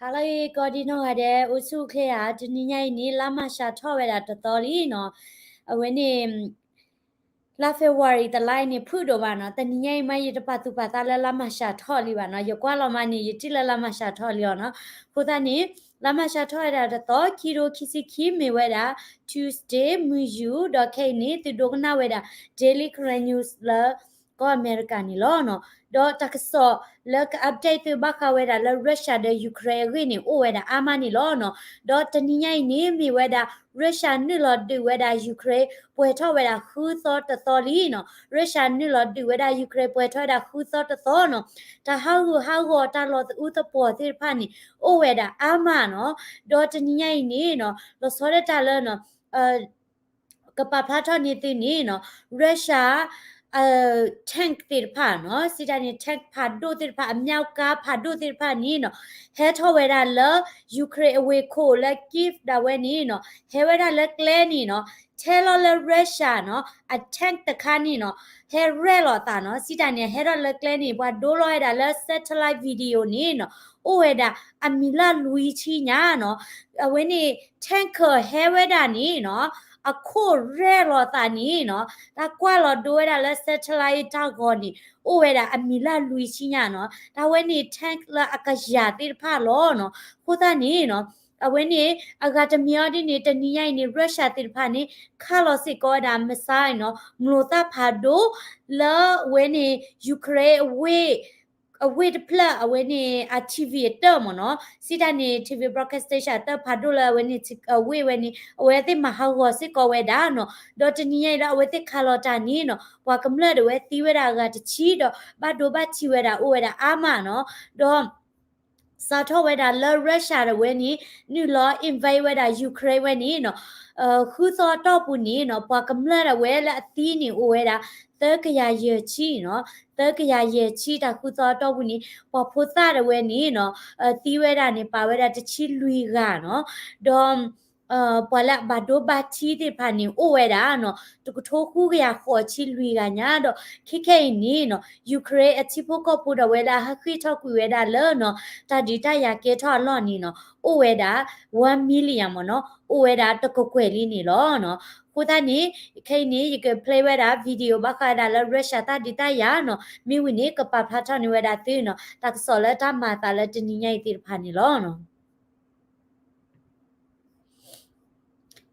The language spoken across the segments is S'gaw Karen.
ဟါလၢအဂ့ၤ ကိးဒံနီၢ်ဂၤဒဲး အိၣ်ဆူၣ်အိၣ်ချ့ဧါ. တနံၤညါအံၤန့ၣ် လါမၢ်ၡးထီၣ်ဝဲဒၣ်တသီလံနီၤ. အဝဲန့ၣ် လါ February တလါအံၤန့ၣ် ဖုၣ်ဒိၣ်မးနီၤ. တနံၤညါအံၤမး ယတပာ်သူၣ်ပာ်သးလၢလါမၢ်ၡးထီၣ်လံဘၣ်နီၤ. ယကွၢ်လီၤမးန့ၣ် ယထံၣ်လၢလါမၢ်ၡးထီၣ်လံအီၤနီၤ. အဃိသတးန့ၣ် လါမၢ်ၡးထီၣ်ဝဲဒၣ်တသီ ခံကထိခံဆံခံ မ့ၢ်ဝဲဒၣ် Tuesday မုၢ်ယူၤ ဒီးခဲအံၤန့ၣ် သုဒိကနၣ်ဝဲဒၣ် Daily Karen News လၢ ကီၢ်အမဲရကၤန့ၣ်လီၤနီၤ. ဒီးတၢ်ကစီၣ်လၢက update သုဘၣ်ဃးဝဲဒၣ်လၢ Russia ဒီး Ukraine အဂ့ၢ်န့ၣ် အိၣ်ဝဲဒၣ်အါမးန့ၣ်လီၤနီၤ. ဒီးတနံၤညါအံၤန့ၣ် မ့ၢ်ဝဲဒၣ် Russia နုာ်လီၤဒုးဝဲဒၣ် Ukraine ပှဲၤထီၣ်ဝဲဒၣ်ဃုသီတသီလံနီၤ. Russia နုာ်လီၤဒုးဝဲဒၣ် Ukraine ပှဲၤထီၣ်ဝဲဒၣ်ဃုသီတသီနီၤ. တၢ်ဟးဂူာ်ဟးဂီၤ တၢ်လီၤသအုးသပှီၤသ့ၣ်တဖၣ်န့ၣ် အိၣ်ဝဲဒၣ်အါမးနီၤ. ဒီးတနံၤညါအံၤန့ၣ်နီၤ လီၤဆီဒၣ်တၢ်လၢနီၤ ကပာ်ဖျါထီၣ်န့ၢ်သုန့ၣ်နီၤ Russia tank သ့ၣ်တဖၣ်နီၤ စံးတၢ်န့ၣ် tank ဖးဒိၣ်သ့ၣ်တဖၣ် အမြောက်ကား ဖးဒိၣ်သ့ၣ်တဖၣ်န့ၣ်နီၤ ဟဲထီၣ်ဝဲဒၣ်လၢ Ukraine အဝ့ၢ်ခိၣ်လၢ Kyiv ဒၣ်ဝဲန့ၣ်နီၤ ဟဲဝဲဒၣ်လၢကျဲန့ၣ်နီၤ ထဲလီၤလၢ Russia နီၤ အ tank တခါန့ၣ်နီၤ ဟဲရဲၣ်လီၤသးနီၤ စံးတၢ်န့ၣ် ဟဲထီၣ်လၢကျဲန့ၣ် ပှၤဒိလီၤဝဲဒၣ်လၢ satellite video န့ၣ်နီၤ အိၣ်ဝဲဒၣ်အမံၤလၢလွံၢ်ဆံညါနီၤ အဝဲန့ၣ် tanker ဟဲဝဲဒၣ်န့ၣ်နီၤ အခိၣ်ရဲၣ်လီၤသးန့ၣ်နီၤ တၢ်ကွၢ်လီၤဒိဝဲဒၣ်လၢ satellite တၢ်ဂီၤန့ၣ် အိၣ်ဝဲဒၣ်အမံၤလၢလွံၢ်ဆံညါနီၤ တၢ်ဝဲန့ၣ် tank လၢအကယၤသ့ၣ်တဖၣ်လီၤနီၤ အဃိသတးန့ၣ်နီၤ အဝဲန့ၣ် အဂၤတမံၤအံၤဒ်န့ၣ် တနံၤညါအံၤန့ၣ် Russia သ့ၣ်တဖၣ်န့ၣ် ခးလီၤစ့ၢ်ကီးဝဲဒၣ် missile နီၤ မျိာ်သၣ်ဖးဒိၣ် လၢအဝဲန့ၣ် Ukraine အဝ့ၢ် အဝ့ၢ်တဖျၢၣ် အဝဲန့ၣ် အ TV အတၢၢ်မ့ၢ်နီၤ စံးတၢ်န့ၣ် TV broadcast station အတၢၢ်ဖးဒိၣ်လၢအဝဲန့ၣ် အဝ့ၢ်ဝဲန့ၣ် အဝဲသ့ၣ်မၤဟးဂီၤစ့ၢ်ကီးဝဲဒၣ်နီၤ ဒီးတနံၤညါအံၤလၢအဝဲသ့ၣ်ခးလီၤတၢ်န့ၣ်နီၤ ပှၤကမျၢၢ်ဒၣ်ဝဲသံဝဲဒၣ်အဂၤတဆံဒီး ဘၣ်ဒိဘၣ်ထံးဝဲဒၣ်အိၣ်ဝဲဒၣ်အါမးနီၤ ဒီး စးထီၣ်ဝဲဒၣ်လၢ Russia ဒၣ်ဝဲန့ၣ် နုာ်လီၤ invade ဝဲဒၣ် Ukraine ဝဲန့ၣ်နီၤ ဃုသီအတီၢ်ပူၤန့ၣ်နီၤ ပှၤကမျၢၢ်ဒၣ်ဝဲလၢအသံန့ၣ်အိၣ်ဝဲဒၣ် သၢကယၤယဲၢ်ဆံနီၤ သၢကယၤယဲၢ်ဆံ တၢ်ဃုသီအတီၢ်ပူၤန့ၣ် ပှၤဖိသၣ်ဒၣ်ဝဲန့ၣ်နီၤ သံဝဲဒၣ်န့ၣ် ပာ်ဝဲဒၣ်တဆံလွံၢ်ဂၤနီၤ ဒီး ပှၤလၢအဘၣ်ဒိဘၣ်ထံးသ့ၣ်တဖၣ်န့ၣ် အိၣ်ဝဲဒၣ်နီၤ တကထိဃုကယၤဃိးဆံလွံၢ်ဂၤညါဒီး ခဲခဲအံၤန့ၣ်နီၤ Ukraine အထံဖိကီၢ်ဖိဒၣ်ဝဲလၢအဟးဃ့ၢ်ထီၣ်ကွံာ်ဝဲဒၣ်လၢနီၤ တၢ်ဒုးတၢ်ယၤကဲထီၣ်အလီၢ်န့ၣ်နီၤ အိၣ်ဝဲဒၣ် one million မ့ၢ်နီၤ အိၣ်ဝဲဒၣ်တကကွဲၢ်လံန့ၣ်လီၤနီၤ အဃိသတးန့ၣ် ခဲအံၤန့ၣ် ယက play ဝဲဒၣ် video ဘၣ်ဃးဝဲဒၣ်လၢ Russia တၢ်ဒုးတၢ်ယၤနီၤ မ့ၢ်ဝံၤန့ၣ် ကပာ်ဖျါထီၣ်န့ၢ်ဝဲဒၣ်သုနီၤ တၢ်ကစီၣ်လၢတၢ်မၤအသးလၢတနံၤညါအံၤသ့ၣ်တဖၣ်န့ၣ်လီၤနီၤ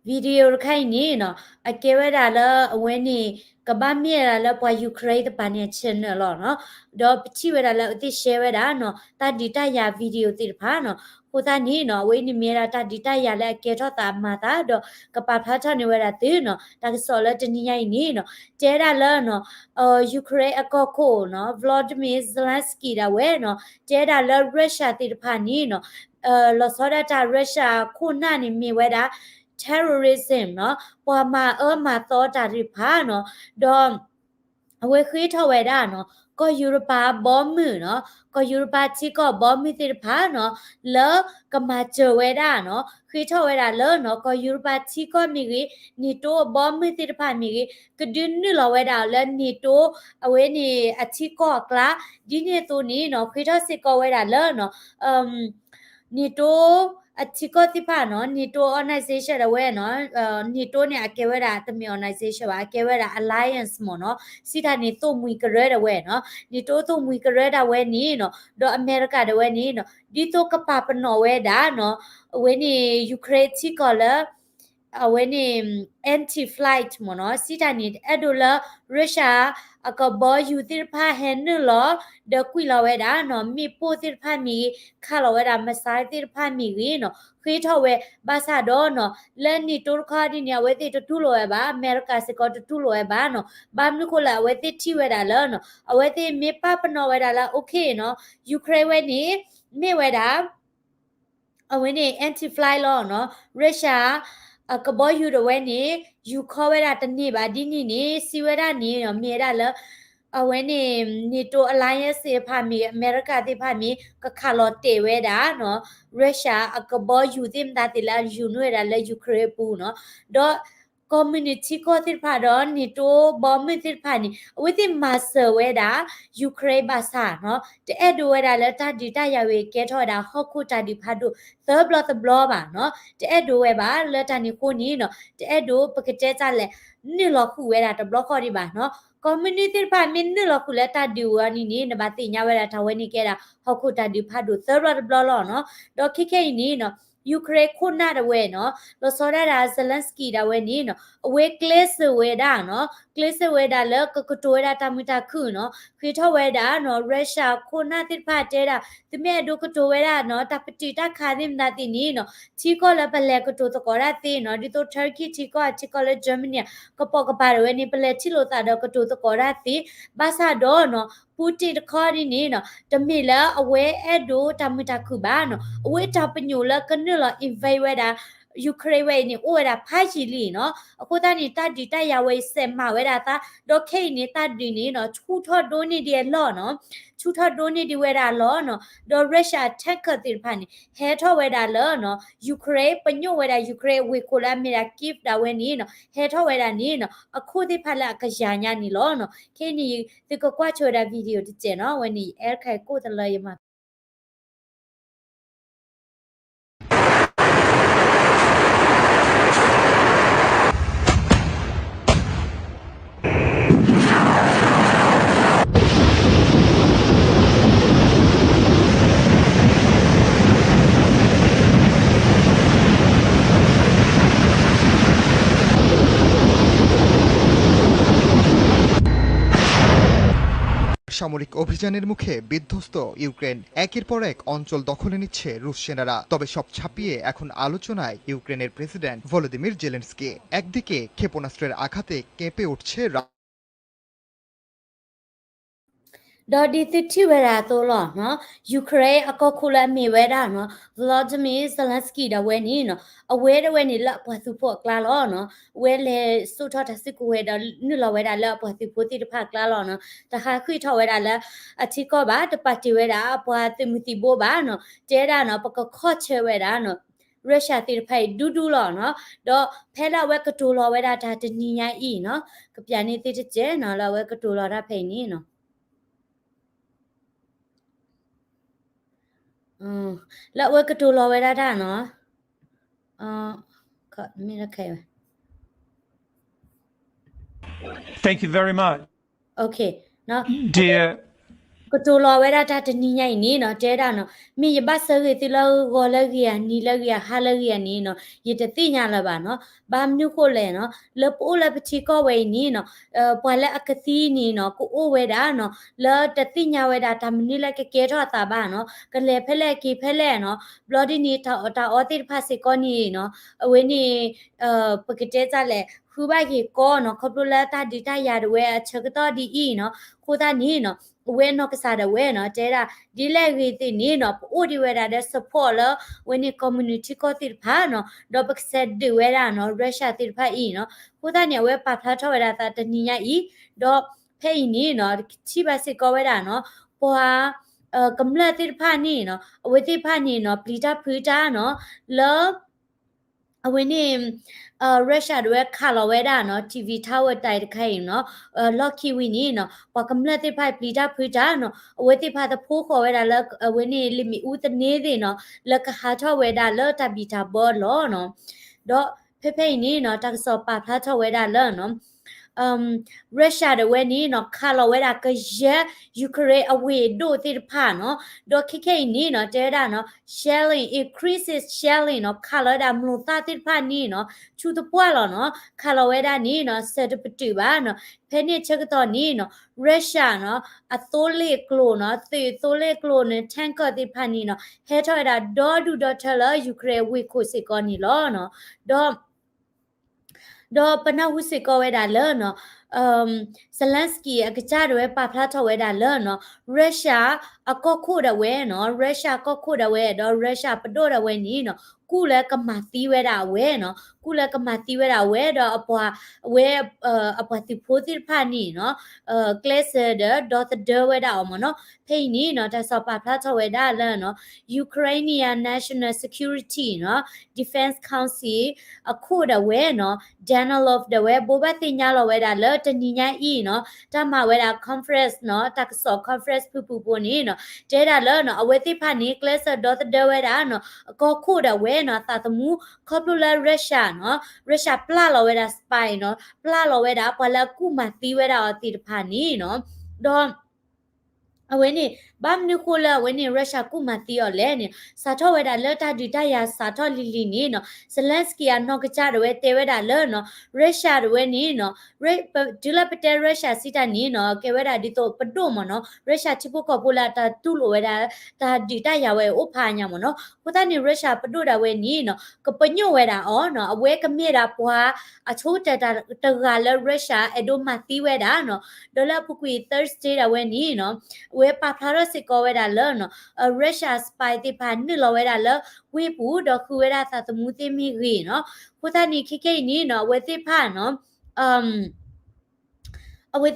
video တခါအံၤန့ၣ်နီၤ အကဲဝဲဒၣ်လၢအဝဲန့ၣ် ကဘၣ်မ့ၢ်ဝဲဒၣ်လၢပှၤ Ukraine တပၤန့ၣ် channel လီၤနီၤ ဒီးပထံၣ်ဝဲဒၣ်လၢအဝဲသ့ၣ် share ဝဲဒၣ်နီၤ တၢ်ဒုးတၢ်ယၤ video သ့ၣ်တဖၣ်နီၤ အဃိသတးန့ၣ်နီၤ အဝဲအံၤန့ၣ်မ့ၢ်ဝဲဒၣ်တၢ်ဒုးတၢ်ယၤလၢအကဲထီၣ်သးမၤသးဒီး ကပာ်ဖျါထီၣ်န့ၢ်ဝဲဒၣ်သုနီၤ တၢ်ကစီၣ်လၢတနံၤညါအံၤန့ၣ်နီၤ တဲဒၣ်လၢနီၤ Ukraine အကီၢ်ခိၣ်နီၤ Volodymyr Zelensky ဒၣ်ဝဲနီၤ တဲဒၣ်လၢ Russia သ့ၣ်တဖၣ်န့ၣ်နီၤ လီၤဆီဒၣ်တၢ် Russia ခိၣ်နၢ်န့ၣ်မ့ၢ်ဝဲဒၣ် terrorism နီၤ ပှၤမၤအၢမၤသီတၢ်သ့ၣ်တဖၣ်နီၤ ဒီး အဝဲဃ့ထီၣ်ဝဲဒၣ်နီၤ ကီၢ်ယူရပၤဘီမုၢ်နီၤ ကီၢ်ယူရပၤထံကီၢ်ဘီမုၢ်သ့ၣ်တဖၣ်နီၤ လၢကမၤစၢၤဝဲဒၣ်နီၤ ဃ့ထီၣ်ဝဲဒၣ်လၢနီၤ ကီၢ်ယူရပၤထံကီၢ်မ့ၢ်ဂ့ၤ NATO အဘီမုၢ်သ့ၣ်တဖၣ်မ့ၢ်ဂ့ၤ ကဒုးနုာ်လီၤဝဲဒၣ်လၢ NATO အဝဲန့ၣ်အထံကီၢ်အကျါ ဒ်န့ၣ်အသိးန့ၣ်နီၤ ဃ့ထီၣ်စ့ၢ်ကီးဝဲဒၣ်လၢနီၤ NATO အထံကီၢ်သ့ၣ်တဖၣ်နီၤ NATO organization ဒၣ်ဝဲနီၤ NATO န့ၣ် အကဲဝဲဒၣ်တမ့ၢ် organization ဘၣ် အကဲဝဲဒၣ် alliance မ့ၢ်နီၤ စံးတၢ်န့ၣ် သိၣ်မှံၤကရၢဒၣ်ဝဲနီၤ NATO သိၣ်မှံၤကရၢဒၣ်ဝဲန့ၣ်နီၤ ဒီးအမဲရကၤဒၣ်ဝဲန့ၣ်နီၤ ဒ်သိးကပာ်ပနီၣ်ဝဲဒၣ်နီၤ အဝဲန့ၣ် Ukraine ထံကီၢ်လၢ အဝဲန့ၣ် anti flight မ့ၢ်နီၤ စံးတၢ်န့ၣ် အဲၣ်ဒိးလၢ Russia အကဘီယူၤသ့ၣ်တဖၣ်ဟဲနုာ်လီၤ ဒီးကွံာ်လီၤဝဲဒၣ်နီၤ မ့ၣ်ပိၢ်သ့ၣ်တဖၣ်မ့ၢ်ဂ့ၤ ခးလီၤဝဲဒၣ် missile သ့ၣ်တဖၣ်မ့ၢ်ဂ့ၤနီၤ ဃ့ထီၣ်ဝဲ ဘၣ်ဆၣ်ဒီးနီၤ လၢ NATO တခီဒ်န့ၣ် အဝဲသ့ၣ်တတူၢ်လိာ်ဝဲဘၣ် အမဲရကၤစ့ၢ်ကီးတတူၢ်လိာ်ဝဲဘၣ်နီၤ ဘၣ်မနုၤဃိလၢအဝဲသ့ၣ်ထံၣ်ဝဲဒၣ်လၢနီၤ အဝဲသ့ၣ်မ့ၢ်ပာ်ပနီၣ်ဝဲဒၣ်လၢ okay နီၤ Ukraine ဝဲန့ၣ် မ့ၢ်ဝဲဒၣ် အဝဲန့ၣ် anti flight လီၤနီၤ Russia အကဘီယူၤဒၣ်ဝဲန့ၣ် ယူၤခီဝဲဒၣ်တန့ၢ်ဘၣ်ဒ်န့ၣ်န့ၣ် စံးဝဲဒၣ်န့ၣ်နီၤ မ့ၢ်ဝဲဒၣ်လၢ အဝဲန့ၣ် NATO alliance သ့ၣ်တဖၣ်မ့ၢ် အမဲရကၤသ့ၣ်တဖၣ်မ့ၢ် ကခးလီၤတဲာ်ဝဲဒၣ်နီၤ Russia အကဘီယူၤသ့ၣ်မတၤသ့ၣ်လၢအယူၤန့ၢ်ဝဲဒၣ်လၢ Ukraine အပူၤနီၤ ဒီး ကီၢ်မုၢ်နုာ်ထံကီၢ်သ့ၣ်တဖၣ်ဒီး NATO ဘီမုၢ်သ့ၣ်တဖၣ်န့ၣ် အဝဲသ့ၣ်မၤစၢၤဝဲဒၣ် Ukraine ဘၣ်ဆၣ်နီၤ တအဲၣ်ဒိးဝဲဒၣ်လၢတၢ်ဒုးတၢ်ယၤဝဲကဲထီၣ်ဝဲဒၣ်ဟီၣ်ခိၣ်တၢ်ဒုးဖးဒိၣ်သၢဘျီတဘျီဘၣ်နီၤ တအဲၣ်ဒိးဝဲဘၣ် လၢတၢ်န့ၣ်အဃိန့ၣ်နီၤ တအဲၣ်ဒိးပကတဲတၢ်လဲၣ် နုာ်လီၤဃုာ်ဝဲဒၣ်တဘျီဃီဒံးဘၣ်နီၤ ကီၢ်မုၢ်နုာ်သ့ၣ်တဖၣ်မ့ၢ်နုာ်လီၤဃုာ်လၢတၢ်ဒုးဝဲအီၤန့ၣ်န့ၣ် နဘၣ်သ့ၣ်ညါဝဲဒၣ်တၢ်ဝဲန့ၣ်ကဲဒၣ် ဟီၣ်ခိၣ်တၢ်ဒုးဖးဒိၣ်သၢဘျီတဘျီလီၤနီၤ ဒီးခဲခဲအံၤန့ၣ်နီၤ Ukraine ခိၣ်နၢ်ဒၣ်ဝဲနီၤ လီၤဆီဒၣ်တၢ် Zelensky ဒၣ်ဝဲန့ၣ်နီၤ အဝဲကျဲးစၢးဝဲဒၣ်နီၤ ကျဲးစၢးဝဲဒၣ်လၢကကတိၤဝဲဒၣ်တၢ်မုာ်တၢ်ခုၣ်နီၤ ဃ့ထီၣ်ဝဲဒၣ်နီၤ Russia ခိၣ်နၢ်သ့ၣ်တဖၣ်တဲဒၣ် သုမ့ၢ်အဲၣ်ဒိးကတိၤဝဲဒၣ်နီၤ တၢ်ပတုာ်တၢ်ခးသ့ၣ်မတၤသ့ၣ်န့ၣ်နီၤ ထံကီၢ်လၢပလဲၤကတိၤသကိးတၢ်သ့နီၤ ဒ်သိး Turkey ထံကီၢ် ထံကီၢ်လၢ Germany ကပိာ်ကပၤဒၣ်ဝဲန့ၣ် ပလဲၤထံၣ်လိာ်သးဒီးကတိၤသကိးတၢ်သ့ ဘၣ်ဆၣ်ဒီးနီၤ Putin တခီဒ်န့ၣ်နီၤ တမ့ၢ်လၢအဝဲအဲၣ်ဒိးတၢ်မုာ်တၢ်ခုၣ်ဘၣ်နီၤ အဝဲတၢ်ပညိၣ်လၢကနုာ်လီၤ invade ဝဲဒၣ် Ukraine ဝဲအံၤန့ၣ် အိၣ်ဝဲဒၣ်ဖးယံာ်လံနီၤ အဃိသတးန့ၣ် တၢ်ဒုးတၢ်ယၤဝဲအံၤစဲးမၤဝဲဒၣ်သး ဒီးခဲအံၤန့ၣ် တၢ်ဒုးန့ၣ်နီၤ ဆူၣ်ထီၣ်ဒိၣ်န့ၢ်ဒံးအလီၢ်နီၤ ဆူၣ်ထီၣ်ဒိၣ်န့ၢ်ဒံးဝဲဒၣ်အလီၢ်နီၤ ဒီး Russia tanker သ့ၣ်တဖၣ်န့ၣ် ဟဲထီၣ်ဝဲဒၣ်လၢနီၤ Ukraine ပညိၣ်ဝဲဒၣ် Ukraine ဝ့ၢ်ခိၣ်လၢအမ့ၢ်ဒၣ် Kyiv ဒၣ်ဝဲန့ၣ်နီၤ ဟဲထီၣ်ဝဲဒၣ်န့ၣ်နီၤ အခိၣ်သ့ၣ်တဖၣ်လၢအကယၤညါန့ၣ်လီၤနီၤ ခဲအံၤန့ၣ် သုကကွၢ်ဆိဝဲဒၣ် video တစဲးနီၤ အဝဲန့ၣ် အဲၣ်ခါကိၣ်တလၢယမၤ সামরিক অভিযানের মুখে বিধ্বস্ত ইউক্রেন। একের পর এক অঞ্চল দখলে নিচ্ছে রুশ সেনারা। তবে সব ছাপিয়ে এখন আলোচনায় ইউক্রেনের প্রেসিডেন্ট ভলোদিমির জেলেন্সকি। একদিকে ক্ষেপণাস্ত্রের আঘাতে কেঁপে উঠছে রা- ဒီးဒ်သုထံၣ်ဝဲဒၣ်အသိးလီၤနီၤ Ukraine အကီၢ်ခိၣ်လၢအမ့ၢ်ဝဲဒၣ်နီၤ Volodymyr Zelensky ဒၣ်ဝဲန့ၣ်နီၤ အဝဲဒၣ်ဝဲန့ၣ်လၢအပှၤသုးဖိအကျါလီၤနီၤ အဝဲလဲၤစိာ်ထီၣ်တၢ်စုကဝဲၤဒီးနုာ်လီၤဝဲဒၣ်လၢအပှၤသုးဖိသ့ၣ်တဖၣ်အကျါလီၤနီၤ တဟးဃ့ၢ်ထီၣ်ဝဲဒၣ်လၢအထံကီၢ်ဘၣ် တပာ်တ့ၢ်ဝဲဒၣ်အပှၤသုးမုၢ်သံၣ်ဘိဘၣ်နီၤ တဲဒၣ်နီၤ ပကခီၣ်ဆၢဝဲဒၣ်နီၤ Russia သ့ၣ်တဖၣ်အံၤဒူဒူလီၤနီၤ ဒီးဖဲလၢအဝဲကတိၤလီၤဝဲဒၣ်တၢ်တနံၤညါအံၤနီၤ ကပျးန့ၢ်သုတစဲးနီၤ လၢအဝဲကတိၤလီၤတၢ်ဖဲအံၤန့ၣ်နီၤ လၢအဝဲကတိၤလီၤဝဲဒၣ်တၢ်နီၤ မ့ၢ်လၢခဲအံၤဝဲ Thank you very much. Okay. Dear ကတိၤလီၤဝဲဒၣ်တၢ်တနံၤညါအံၤန့ၣ်နီၤ တဲဒၣ်နီၤ မ့ၢ်ယဘၣ်ဆၢဂ့ၤသုလၢဂီၤလၢဂ့ၤဧါ နံၤလၢဂ့ၤဧါ ဟါလၢဂ့ၤဧါန့ၣ်နီၤ ယတသ့ၣ်ညါလၢၤဘၣ်နီၤ ဘၣ်မနုၤဃိလဲၣ်နီၤ လၢပအိၣ်လၢပထံကီၢ်ဝဲအံၤန့ၣ်နီၤ ပှၤလၢအကသံန့ၣ်နီၤ ကအိၣ်ဝဲဒၣ်နီၤ လၢတသ့ၣ်ညါဝဲဒၣ်တၢ်မနုၤလၢကကဲထီၣ်အသးဘၣ်နီၤ ကလဲၤဖဲလဲၣ်က့ၤဖဲလဲၣ်နီၤ ဘျီဒ်န့ၣ် တၢ်အီၣ်တၢ်အီသ့ၣ်တဖၣ်စ့ၢ်ကီးန့ၣ်နီၤ အဝဲန့ၣ် ပကတဲတၢ်လဲၣ် ဃုဘၣ်က့ၤကီနီၤ ခီဖျိလၢတၢ်ဒုးတၢ်ယၤဒၣ်ဝဲအဆၢကတီၢ်ဒ်အံၤနီၤ အဃိသတးန့ၣ်နီၤ အဝဲအနီၢ်ကစၢ်ဒၣ်ဝဲနီၤ တဲဒၣ် ဒ်လဲၣ်ဂ့ၤသ့ၣ်န့ၣ်နီၤ ပအိၣ်ဒံးဝဲဒၣ်ဒီး support လၢ အဝဲန့ၣ်ကီၢ်မုၢ်နုာ်ထံကီၢ်သ့ၣ်တဖၣ်နီၤ ဒီးပကဆဲးဒုးဝဲဒၣ်နီၤ Russia သ့ၣ်တဖၣ်အံၤနီၤ အဃိသတးန့ၣ် အဝဲပာ်ဖျါထီၣ်ဝဲဒၣ်သးတနံၤညါအံၤ ဒီးဖဲအံၤန့ၣ်နီၤ ထံၣ်ဘၣ်စ့ၢ်ကီးဝဲဒၣ်နီၤ ပှၤ ကမျၢၢ်သ့ၣ်တဖၣ်န့ၣ်နီၤ အဝဲသ့ၣ်တဖၣ်န့ၣ်နီၤ ပျံၤတၢ်ဖုးတၢ်နီၤ လၢ အဝဲန့ၣ် Russia ဒၣ်ဝဲခးလီၤဝဲဒၣ်နီၤ T V tower တၢ်တခါအံၤနီၤ လီၢ်ခံဝံၤန့ၣ်နီၤ ပှၤကမျၢၢ်သ့ၣ်တဖၣ်ပျံၤတၢ်ဖုးတၢ်နီၤ အဝဲသ့ၣ်တဖၣ်သဖှိၣ်ဃီၤဝဲဒၣ်လၢ အဝဲန့ၣ်လံာ်မ့ၣ်အူသန့သ့ၣ်နီၤ လၢကဟးထီၣ်ဝဲဒၣ်လၢတၢ်ဘံၣ်တၢ်ဘၢအလီၢ်နီၤ ဒီးဖဲဖဲအံၤန့ၣ်နီၤ တၢ်ကစီၣ်ပာ်ဖျါထီၣ်ဝဲဒၣ်လၢနီၤ Russia ဒၣ်ဝဲန့ၣ်နီၤ ခးလီၤဝဲဒၣ်ကယဲၢ် Ukraine အဝ့ၢ်အဒိၣ်သ့ၣ်တဖၣ်နီၤ ဒီးခဲခဲအံၤန့ၣ်နီၤ တဲဝဲဒၣ်နီၤ shelling increases shelling နီၤ ခးလီၤဝဲဒၣ်မျိာ်သၣ်သ့ၣ်တဖၣ်န့ၣ်နီၤ ဆူတပှၢ်လီၤနီၤ ခးလီၤဝဲဒၣ်န့ၣ်နီၤ စဲးတပတုာ်ဘၣ်နီၤ ဖဲန့ၣ်ဆၢကတီၢ်န့ၣ်နီၤ Russia နီၤ အသိလ့ၣ်ကျိၤနီၤ သုးသိလ့ၣ်ကျိၤန့ၣ် tanker သ့ၣ်တဖၣ်န့ၣ်နီၤ ဟဲထီၣ်ဝဲဒၣ်ဒီဒူၣ်ဒီထၢလၢ Ukraine ဝ့ၢ်ခိၣ်စ့ၢ်ကီးန့ၣ်လီၤနီၤ ဒီး ဒီးပနၢ်ဟူစ့ၢ်ကီးဝဲဒၣ်လၢနီၤ Zelensky အကစၢ်ဒၣ်ဝဲပာ်ဖျါထီၣ်ဝဲဒၣ်လၢနီၤ Russia အကီၢ်ခိၣ်ဒၣ်ဝဲနီၤ Russia ကီၢ်ခိၣ်ဒၣ်ဝဲ ဒီး Russia ပဒိၣ်ဒၣ်ဝဲန့ၣ်နီၤ ကူၣ်လၢကမၤသံဝဲဒၣ်အဝဲနီၤ ကူၣ်လၢကမၤသံဝဲဒၣ်အဝဲ ဒီးအပှၤ အဝဲ အပှၤသုးဖိသ့ၣ်တဖၣ်န့ၣ်နီၤ ကျဲးစၢးဒီးဒီသဒၢဝဲဒၣ်အီၤမ့ၢ်နီၤ ဖဲအံၤန့ၣ်နီၤ တၢ်ကစီၣ်ပာ်ဖျါထီၣ်ဝဲဒၣ်လၢနီၤ Ukrainian National Security နီၤ Defense Council အခိၣ်ဒၣ်ဝဲနီၤ Danilov ဒၣ်ဝဲ ဘိးဘၣ်သ့ၣ်ညါလီၤဝဲဒၣ်လၢတနံၤညါအံၤနီၤ တၢ်မၤဝဲဒၣ် conference နီၤ တၢ်ကစီၣ် conference ဖုၣ်ဖုၣ်ဖိန့ၣ်နီၤ တဲဒၣ်လၢနီၤ အဝဲသ့ၣ်တဖၣ်န့ၣ် ကျဲးစၢးဒီသဒၢဝဲဒၣ်နီၤ အကီၢ်ခိၣ်ဒၣ်ဝဲနီၤ သးသမူ ခီဖျိလၢ Russia နီၤ Russia ပျၢ်လီၤဝဲဒၣ် spy နီၤ ပျၢ်လီၤဝဲဒၣ် ပှၤလၢအကူၣ်မၤသံဝဲဒၣ်အီၤသ့ၣ်တဖၣ်န့ၣ်နီၤ ဒီး အဝဲန့ၣ် ဘၣ်မနုၤဃိလၢအဝဲန့ၣ် Russia ကူၣ်မၤသံအီၤလဲၣ်န့ၣ် စးထီၣ်ဝဲဒၣ်လၢတၢ်ဒုးတၢ်ယၤစးထီၣ်လံၤလံၤန့ၣ်နီၤ Zelensky အနီၢ်ကစၢ်ဒၣ်ဝဲတဲဝဲဒၣ်လၢနီၤ Russia ဒၣ်ဝဲန့ၣ်နီၤ တုၤလၢပတဲ Russia စံးတၢ်န့ၣ်နီၤ ကဲဝဲဒၣ်ဒ်သိးပဒိၣ်မ့ၢ်နီၤ Russia ထံဖိကီၢ်ဖိလၢအတၢ်တူၢ်လိာ်ဝဲဒၣ် တၢ်ဒုးတၢ်ယၤဝဲအိၣ်ဖးညါမ့ၢ်နီၤ အဃိသတးန့ၣ် Russia ပဒိၣ်ဒၣ်ဝဲန့ၣ်နီၤ ကပညိၣ်ဝဲဒၣ်အီၤနီၤ အဝဲကမ့ၢ်ဒၣ်ပှၤ အဆိကတၢၢ်တဂၤလၢ Russia အဲၣ်ဒိးမၤသံဝဲဒၣ်နီၤ ဒီးလၢအပူၤကွံာ် Thursday ဒၣ်ဝဲန့ၣ်နီၤ အဝဲပာ်ဖျါထီၣ်စ့ၢ်ကီးဝဲဒၣ်လၢနီၤ Russia spy သ့ၣ်တဖၣ်နုာ်လီၤဝဲဒၣ်လၢဝ့ၢ်ပူၤ ဒီးဃုဝဲဒၣ်သးသမူသ့ၣ်မ့ၢ်ဂ့ၤနီၤ အဃိသတးန့ၣ် ခဲကနံၣ်အံၤန့ၣ်နီၤ အဝဲသ့ၣ်တဖၣ်နီၤ အဝဲသ့ၣ်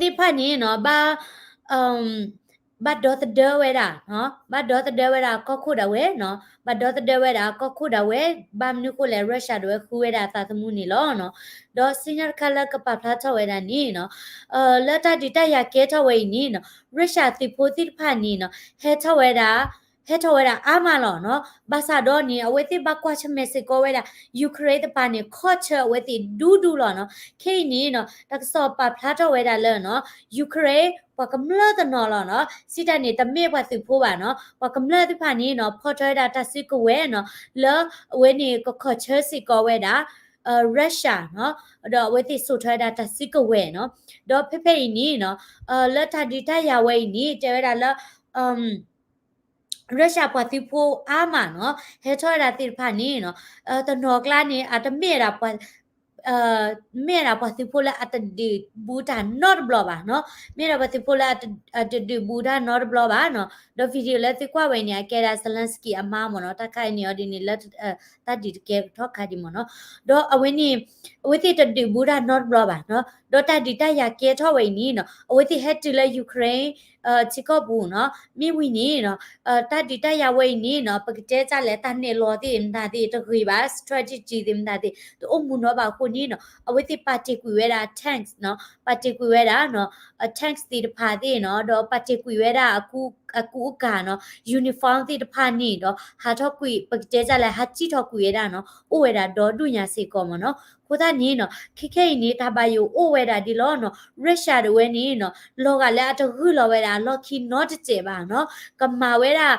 တဖၣ်န့ၣ်နီၤ ဘၣ် ဘၣ်ဒီသဒၢဝဲဒၣ် ဘၣ်ဒီသဒၢဝဲဒၣ်အကီၢ်ခိၣ်ဒၣ်ဝဲနီၤ ဘၣ်ဒီသဒၢဝဲဒၣ်အကီၢ်ခိၣ်ဒၣ်ဝဲ ဘၣ်မနုၤဃိလဲၣ် Russia ဒၣ်ဝဲဃုဝဲဒၣ်သးသမူန့ၣ်လီၤနီၤ ဒီးစံၣ်ညီၣ်တခါလၢကပာ်ဖျါထီၣ်ဝဲဒၣ်န့ၣ်နီၤ လၢတၢ်ဒုးတၢ်ယၤကဲထီၣ်ဝဲအံၤန့ၣ်နီၤ Russia သုးဖိသ့ၣ်တဖၣ်န့ၣ်နီၤ ဟဲထီၣ်ဝဲဒၣ် ဟဲထီၣ်ဝဲဒၣ်အါမးလီၤနီၤ ဘၣ်ဆၣ်ဒီးန့ၣ် အဝဲသ့ၣ်ဘၣ်ကွၢ်ဆၢၣ်မဲာ်စ့ၢ်ကီးဝဲဒၣ် Ukraine တပၤန့ၣ် ခီၣ်ဆၢအဝဲသ့ၣ်ဒူဒူလီၤနီၤ ခဲအံၤန့ၣ်နီၤ တၢ်ကစီၣ်ပာ်ဖျါထီၣ်ဝဲဒၣ်လၢနီၤ Ukraine ပှၤကမျၢၢ်တနီၤလီၤနီၤ စံးတၢ်န့ၣ် တမ့ၢ်ပှၤသုးဖိဘၣ်နီၤ ပှၤကမျၢၢ်သ့ၣ်တဖၣ်န့ၣ်နီၤ ဖီၣ်ထီၣ်ဝဲဒၣ်တၢ်စုကဝဲၤနီၤ လၢအဝဲန့ၣ်ကခီၣ်ဆၢစ့ၢ်ကီးဝဲဒၣ် Russia နီၤ ဒီးအဝဲသ့ၣ်စိာ်ထီၣ်ဝဲဒၣ်တၢ်စုကဝဲၤနီၤ ဒီးဖဲဖဲအံၤန့ၣ်နီၤ လၢတၢ်ဒုးတၢ်ယၤဝဲအံၤန့ၣ် တဲဝဲဒၣ်လၢ Russia ပှၤသုးဖိအါမးနီၤ ဟဲထီၣ်ဝဲဒၣ်သ့ၣ်တဖၣ်န့ၣ်နီၤ တနီၤကျါန့ၣ် အတမ့ၢ်ဝဲဒၣ်ပှၤ မ့ၢ်ဝဲဒၣ်ပှၤသုးဖိလၢအတဒုးဘူးတၢ်နီတဘျီဘၣ်နီၤ မ့ၢ်ဝဲဒၣ်ပှၤသုးဖိလၢအတဒုးဘူးတၢ်နီတဘျီဘၣ်နီၤ ဒီး video လၢသုကွၢ်ဝဲန့ၣ် အကဲဒၣ် Zelensky အမါမ့ၢ်နီၤ တၢ်ခါအံၤန့ၣ်အီၤဒ်န့ၣ်လၢ တၢ်ဒုးတကဲထီၣ်ခါဒံးမ့ၢ်နီၤ ဒီးအဝဲန့ၣ် အဝဲသ့ၣ်တဒုးဘူးတၢ်နီတဘျီဘၣ်နီၤ ဒီးတၢ်ဒုးတၢ်ယၤကဲထီၣ်ဝဲအံၤန့ၣ်နီၤ အဝဲသ့ၣ်ဟဲတုၤလၢ Ukraine ထံကီၢ်ပူၤနီၤ မ့ၢ်ဝံၤန့ၣ်နီၤ တၢ်ဒုးတၢ်ယၤဝဲအံၤန့ၣ်နီၤ ပကတဲတၢ်လဲၣ် တၢ်နဲၣ်လီၤသ့ၣ်မတၤသ့ၣ်တဂ့ၤဘၣ် strategy သ့ၣ်မတၤသ့ၣ် တအိၣ်မူနီဘၣ်အဃိန့ၣ်နီၤ အဝဲသ့ၣ်ပာ်တ့ၢ်ကွံာ်ဝဲဒၣ် tanks နီၤ ပာ်တ့ၢ်ကွံာ်ဝဲဒၣ်နီၤ tanks သ့ၣ်တဖၣ်သ့ၣ်နီၤ ဒီးပာ်တ့ၢ်ကွံာ်ဝဲဒၣ် အကူအကၤနီၤ uniform သ့ၣ်တဖၣ်န့ၣ်ဒီး ဟးထီၣ်ကွံာ် ပကတဲတၢ်လဲၣ် ဟးစံၣ်ထီၣ်ကွံာ်ဝဲဒၣ်နီၤ အိၣ်ဝဲဒၣ်ဒီဒူၣ်ညါစ့ၢ်ကီးမ့ၢ်နီၤ အဃိသတးန့ၣ်နီၤ ခဲခဲအံၤန့ၣ် တၢ်ဘၣ်ယိၣ်အိၣ်ဝဲဒၣ်ဒ်လီၤနီၤ Russia ဒၣ်ဝဲန့ၣ်နီၤ လီၤဂာ်လၢအတဂုာ်လီၤဝဲဒၣ်အလီၢ်ခံနီတစဲးဘၣ်နီၤ ကမၤဝဲဒၣ်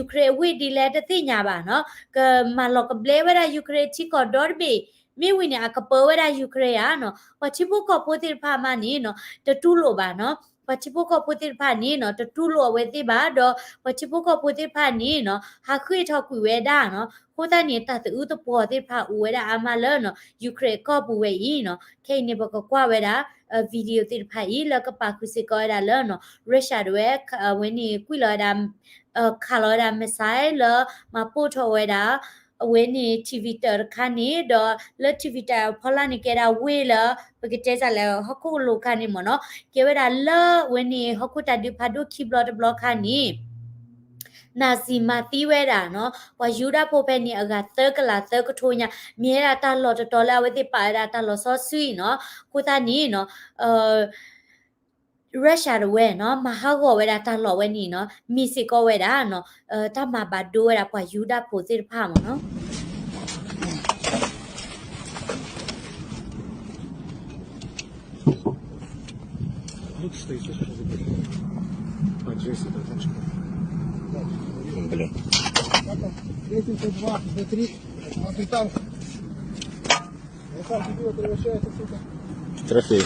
Ukraine အဝ့ၢ်ဒ်လဲၣ်တသ့ၣ်ညါဘၣ်နီၤ ကမၤလီၤကဘျဲဝဲဒၣ် Ukraine ထံကီၢ်ဒီတဘ့ၣ် မ့ၢ်ဝံၤန့ၣ် အကပၢဝဲဒၣ် Ukraine ဧါနီၤ ပှၤထံဖိကီၢ်ဖိသ့ၣ်တဖၣ်မးန့ၣ်နီၤ တတူၢ်လိာ်ဘၣ်နီၤ ပှၤထံဖိကီၢ်ဖိသ့ၣ်တဖၣ်န့ၣ်နီၤ တတူၢ်လိာ်အဝဲသ့ၣ်ဘၣ် ဒီးပှၤထံဖိကီၢ်ဖိသ့ၣ်တဖၣ်န့ၣ်နီၤ ဟးဃ့ၢ်ထီၣ်ကွံာ်ဝဲဒၣ်နီၤ အဃိသတးန့ၣ် တၢ်သးအုးသပှီၤသ့ၣ်တဖၣ်အိၣ်ဝဲဒၣ်အါမးလၢနီၤ Ukraine ကီၢ်ပူၤဝဲအံၤနီၤ ခဲအံၤန့ၣ် ပကကွၢ်ဝဲဒၣ် video သ့ၣ်တဖၣ်အံၤ လၢကပာ်ဃုာ်စ့ၢ်ကီးဝဲဒၣ်လၢနီၤ Russia ဒၣ်ဝဲ အဝဲန့ၣ် ကွံာ်လီၤဝဲဒၣ် ခးလီၤဝဲဒၣ် missile လၢမၤပိၢ်ထီၣ်ဝဲဒၣ် အဝဲန့ၣ် ထံဝံၤတၢၢ်တခါန့ၣ် ဒီးလၢထံဝံၤတၢၢ်အဖီလာ်န့ၣ် ကဲဒၣ်ဝ့ၢ်လၢ ပကတဲတၢ်လဲၣ် ဟီၣ်ခိၣ်လိၤခါန့ၣ်မ့ၢ်နီၤ ကဲဝဲဒၣ်လၢအဝဲန့ၣ် ဟီၣ်ခိၣ်တၢ်ဒုးဖးဒိၣ်ခံဘျီတဘျီခါန့ၣ် Nazi မၤသံဝဲဒၣ်နီၤ ပှၤယူဒၤဖိဖဲန့ၣ် အဂၤသၢကလးသၢကထိညါ မ့ၢ်ဝဲဒၣ်တၢ်လီၢ်တတီၤလၢအဝဲသ့ၣ်ပာ်ဝဲဒၣ်တၢ်လီၢ်စီဆှံနီၤ အဃိသတးန့ၣ်နီၤ Russia တဝဲနီၤ မၤဟးဂီၤဝဲဒၣ်တၢ်လီၢ်ဝဲန့ၣ်နီၤ မ့ၢ်စ့ၢ်ကီးဝဲဒၣ်နီၤ တၢ်မၤဘၣ်ဒိဝဲဒၣ်ပှၤယူဒၤဖိသ့ၣ်တဖၣ်မ့ၢ်နီၤ Блин. Лестница два, Б три, капитан. Трофей.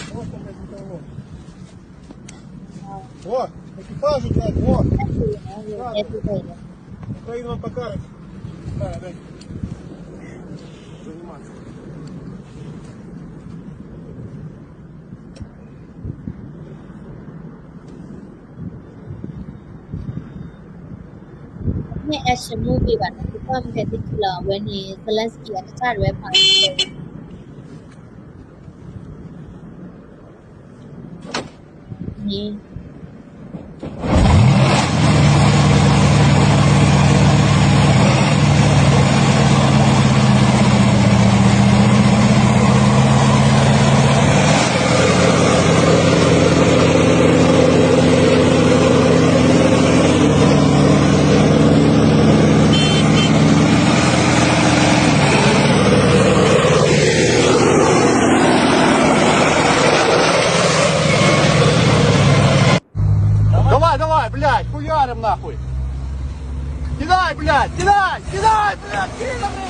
О, экипажи, блядь, о. Украина вам покажет. Да, да. Заниматься. action movie ဘၣ်နီၤ, ပကွၢ်မ့ၢ်ဖဲသ့ၣ်ထံလီၤ အဝဲန့ၣ် Zelensky အကစၢ်တဝဲဖး Давай, давай, блядь, хуярим нахуй. Кидай, блядь, кидай, кидай, блядь, пидоры!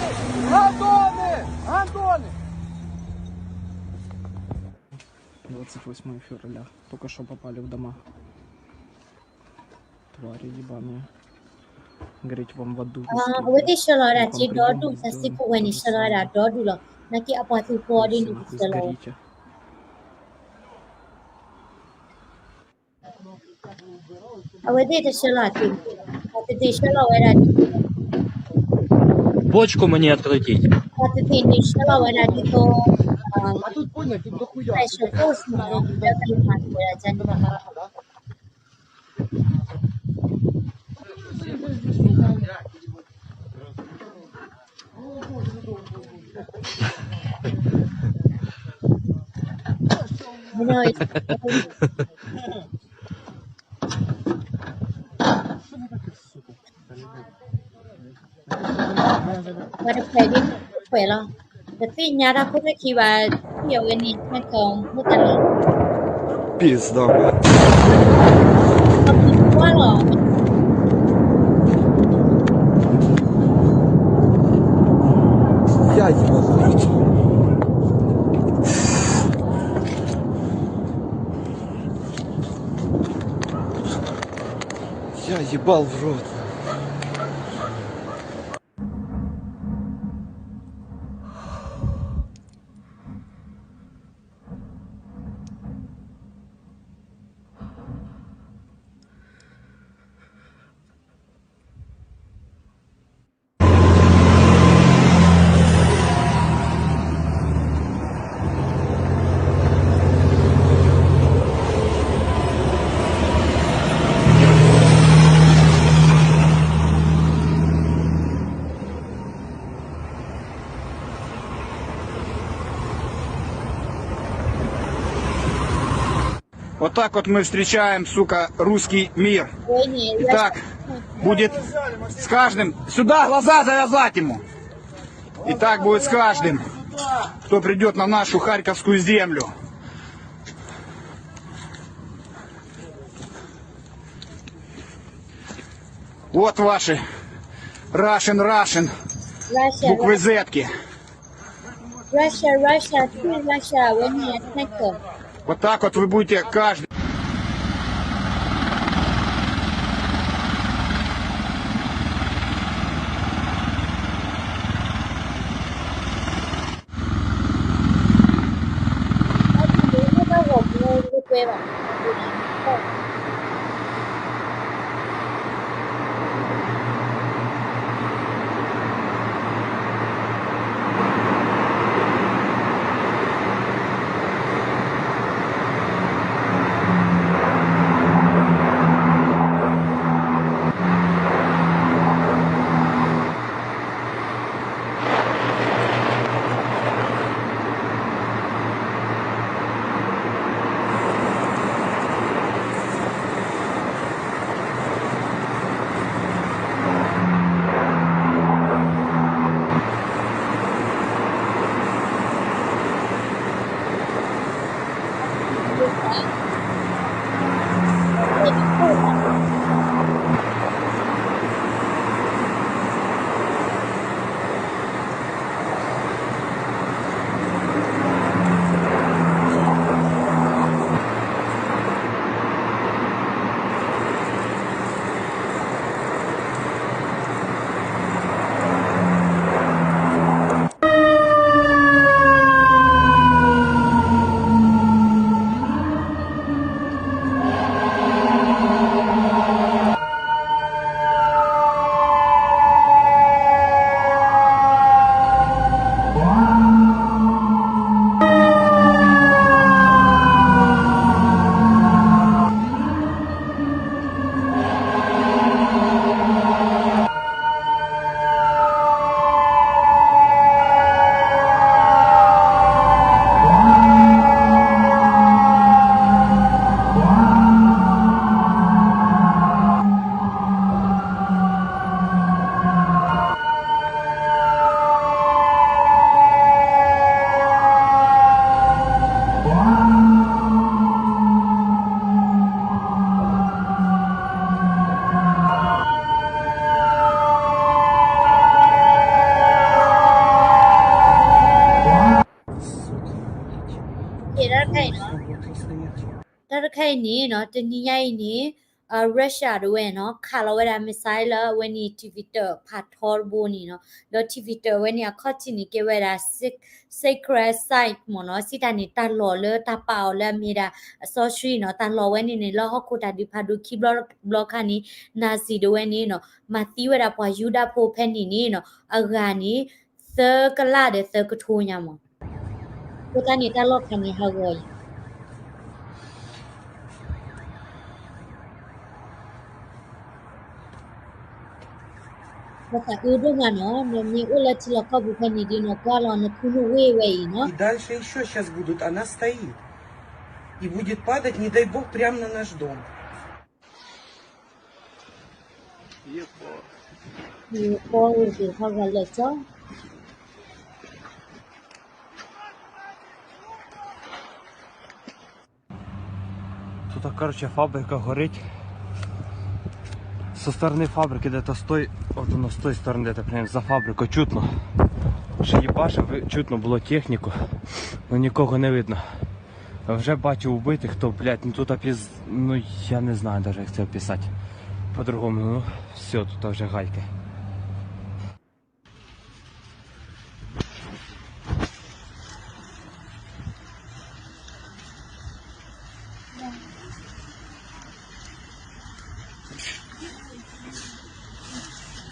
Гандоны! Гандоны! Двадцать восьмого февраля. Только что попали в дома. Твари ебаные. Гореть вам в аду. အဝဲသ့ၣ်ဆှၢလီၤဝဲဒၣ်စ့ဒီဒူၣ် စးစ့ဖိဝဲန့ၣ် ဆှၢလီၤဝဲဒၣ်ဒီဒူၣ်လီၤ. နာ်က့အပှၤသုးဖိဒ်န့ၣ် ဆှၢလီၤဝဲ အဝဲသ့ၣ်တဆှၢလီၤအသ့ၣ်, ပှၤသ့ၣ်သ့ၣ်ဆှၢလီၤဝဲဒၣ်ဒ်သိး Бочку мне открутить. ပှၤသ့ၣ်သ့ၣ်န့ၣ်ဆှၢလီၤဝဲဒၣ်ဒ်သိး special force မ့ၢ်နီၤ, ဒီးကလံၤမၤသကိးဝဲဒၣ်န့ၣ် ပှၤတခွဲးဒ်တခွဲးလီၤ. တသ့ၣ်ညါတၢ်ဖိတၢ်ခံဘၣ်, ထံၣ်အဝဲန့ၣ် ဆဲကီးမ့ၢ်တၢ်လီၤ. Пизда, блядь. အပူၤကွၢ်လီၤ. Я ебал в рот. Я ебал в рот. Вот так вот мы встречаем, сука, русский мир. Итак, будет с каждым... Сюда глаза завязать ему. И так будет с каждым, кто придет на нашу харьковскую землю. Вот ваши Russian, Russian, буквы Z-ки. Russia, Russia, free Russia, when you attack. Вот так вот вы будете каждый. အ ခဲအံၤန့ၣ်နီၤ တနံၤညါအံၤန့ၣ် Russia တဝဲနီၤ ခးလီၤဝဲဒၣ် missile လၢအဝဲန့ၣ် Twitter ဖးထီတဘိန့ၣ်နီၤ, ဒီး Twitter ဝဲန့ၣ်အခီၣ်ထံးန့ၣ် ကဲဝဲဒၣ် secret site မ့ၢ်နီၤ, စံးတၢ်န့ၣ် တၢ်လီၢ်လၢတၢ်ပာ်အီၤလၢအမ့ၢ်ဒၣ်အစီဆှံနီၤ, တၢ်လီၢ်ဝဲန့ၣ်န့ၣ် လၢဟီၣ်ခိၣ်တၢ်ဒုးဖးဒိၣ်ခံဘျီတဘျီခါန့ၣ် Nazi တဝဲန့ၣ်နီၤ မၤသံဝဲဒၣ်ပှၤယူဒၤဖိဖဲန့ၣ်န့ၣ်နီၤ အဂၤန့ၣ် သၢကလးဒီးသၢကထိညါမး အဃိသတးန့ၣ် တၢ်လီၢ်ခါန့ၣ် ဟးဂီၤအံၤ ပသးအုးဒိၣ်မးနီၤ, နမ့ၢ်အိၣ်လၢထံလီၢ်ကီၢ်ပူၤဖဲန့ၣ်ဒ်နီၤ ကွၢ်လီၤနခူၣ်နူာ်ဝ့ၢ်ဝဲအံၤနီၤ. И дальше ещё щас будут, она стоит. И будет падать, не дай бог, прямо на наш дом. ယကီၢ်အိၣ်တက့ၢ် ထီၣ်ဂၤလၢာ်ကၠီ Тут, короче, фабрика горить. Со стороны фабрики где-то с той, вот оно с той стороны где-то, прям за фабрику чутно. Ще їбаше ви-, чутно було техніку, но нікого не видно. Вже бачу вбитих, то, блядь, ну тут опис-, ну я не знаю даже, як це описати по-другому. Ну, все, тут вже гайки.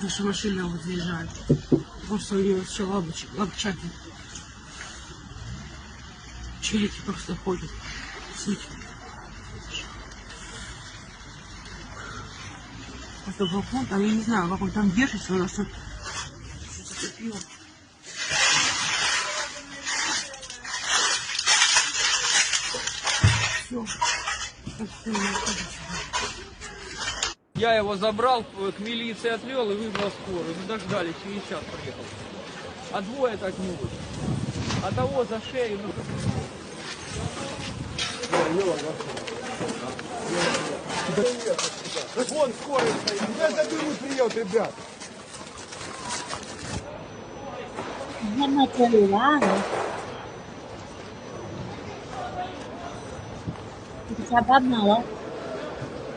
Наша машина вот заезжает. Просто у нее все лапочки, лапчатки. Челюсти просто ходят. Суть. Это балкон, там я не знаю, как он там держится, у нас тут что-то зацепило. Всё. Так что я тоже сюда. Я его забрал, к милиции отвёл и вызвал скорую. Мы дождались, через час приехал. А двое так могут. А того за шею, ну, Так вон скорая стоит. Я заберу приём, ребят. ဟဲမၤစၢၤလိာ်ဘၣ်နီၤ တၢ်ဘၣ်မၤ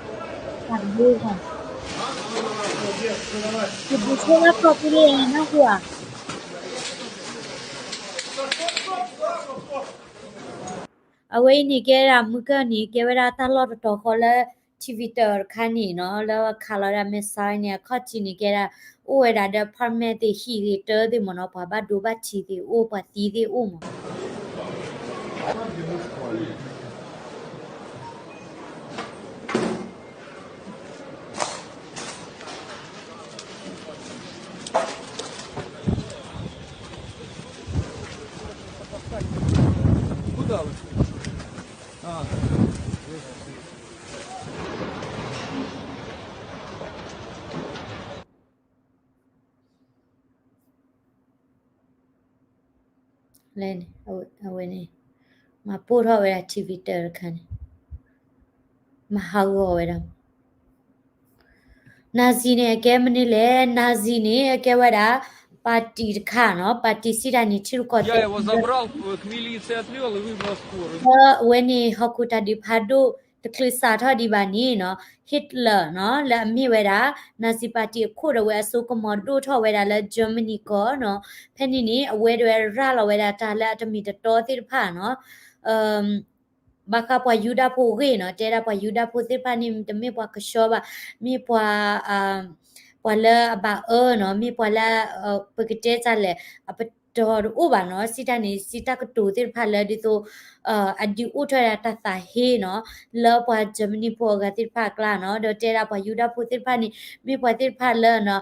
လီၤ တၢ်တဘိဃီ တဘိဆိလၢကီၢ်သူလ့ၤနီၢ်ဟူဧါ အဝဲအံၤန့ၣ် ကဲဒၣ်မုၢ်ကၢၢ်န့ၣ် ကဲဝဲဒၣ်တၢ်လီၢ်တတီၤဃီလၢ Twitter တခါန့ၣ်နီၤ လၢခးလီၤဒၣ် missile န့ၣ် အခီၣ်ထံးန့ၣ် ကဲဒၣ် အိၣ်ဝဲဒၣ်ဒီး apartment သ့ၣ် ဟံၣ်ဂ့ၤတၢသ့ၣ်မ့ၢ်နီၤ ပှၤဘၣ်ဒိဘၣ်ထံးသ့ၣ်အိၣ် ပှၤသံသ့ၣ်အိၣ်မး Куда вы? А. လဲန့ၣ် အဝဲန့ၣ် မၤပိၢ်ထီၣ်ဝဲဒၣ် Twitter တခါန့ၣ် မၤဟးဂီၤဝဲဒၣ် Nazi န့ၣ် အကဲမနုၤလဲၣ် Nazi န့ၣ် အကဲဝဲဒၣ် ပါတီ တခါနီၤ ပါတီ စံးတၢ်န့ၣ် ထံရူၢ်ကီၢ်သဲး လၢအဝဲန့ၣ် ဟီၣ်ခိၣ်တၢ်ဒုးဖးဒိၣ် တချုးစးထီၣ်ဒံးဘၣ်န့ၣ်နီၤ Hitler နီၤ လၢအမ့ၢ်ဝဲဒၣ် Nazi ပါတီ အခိၣ်ဒီးဝဲအစိကမီၤဒိၣ်ထီၣ်ဝဲဒၣ်လၢ Germany ကီၢ်နီၤ ဖဲန့ၣ်န့ၣ် အဝဲဒၣ်ဝဲရၤလီၤဝဲဒၣ်တၢ်လၢအတမ့ၢ်တတီသ့ၣ်တဖၣ်နီၤ ဘၣ်ဃးပှၤယူဒၤဖိအဂ့ၢ်နီၤ တဲဒၣ်ပှၤယူဒၤဖိသ့ၣ်တဖၣ်န့ၣ် တမ့ၢ်ပှၤကဆှီဘၣ် မ့ၢ်ပှၤ ပှၤလၢအဘၣ်အၢနီၤ မ့ၢ်ပှၤလၢ ပကတဲတၢ်လဲၣ် အပတီၢ်တအိၣ်ဘၣ်နီၤ စံးတၢ်န့ၣ် စံးတၢ်ကတိၤသ့ၣ်တဖၣ်လၢဒ်သိး အဒုးအိၣ်ထီၣ်ဒၣ်တၢ်သးဟ့နီၤ လၢပှၤ Germany ဖိအဂၤသ့ၣ်တဖၣ်အကျါနီၤ ဒီးတဲဒၣ်ပှၤယူဒၤဖိသ့ၣ်တဖၣ်န့ၣ် မ့ၢ်ပှၤသ့ၣ်တဖၣ်လၢနီၤ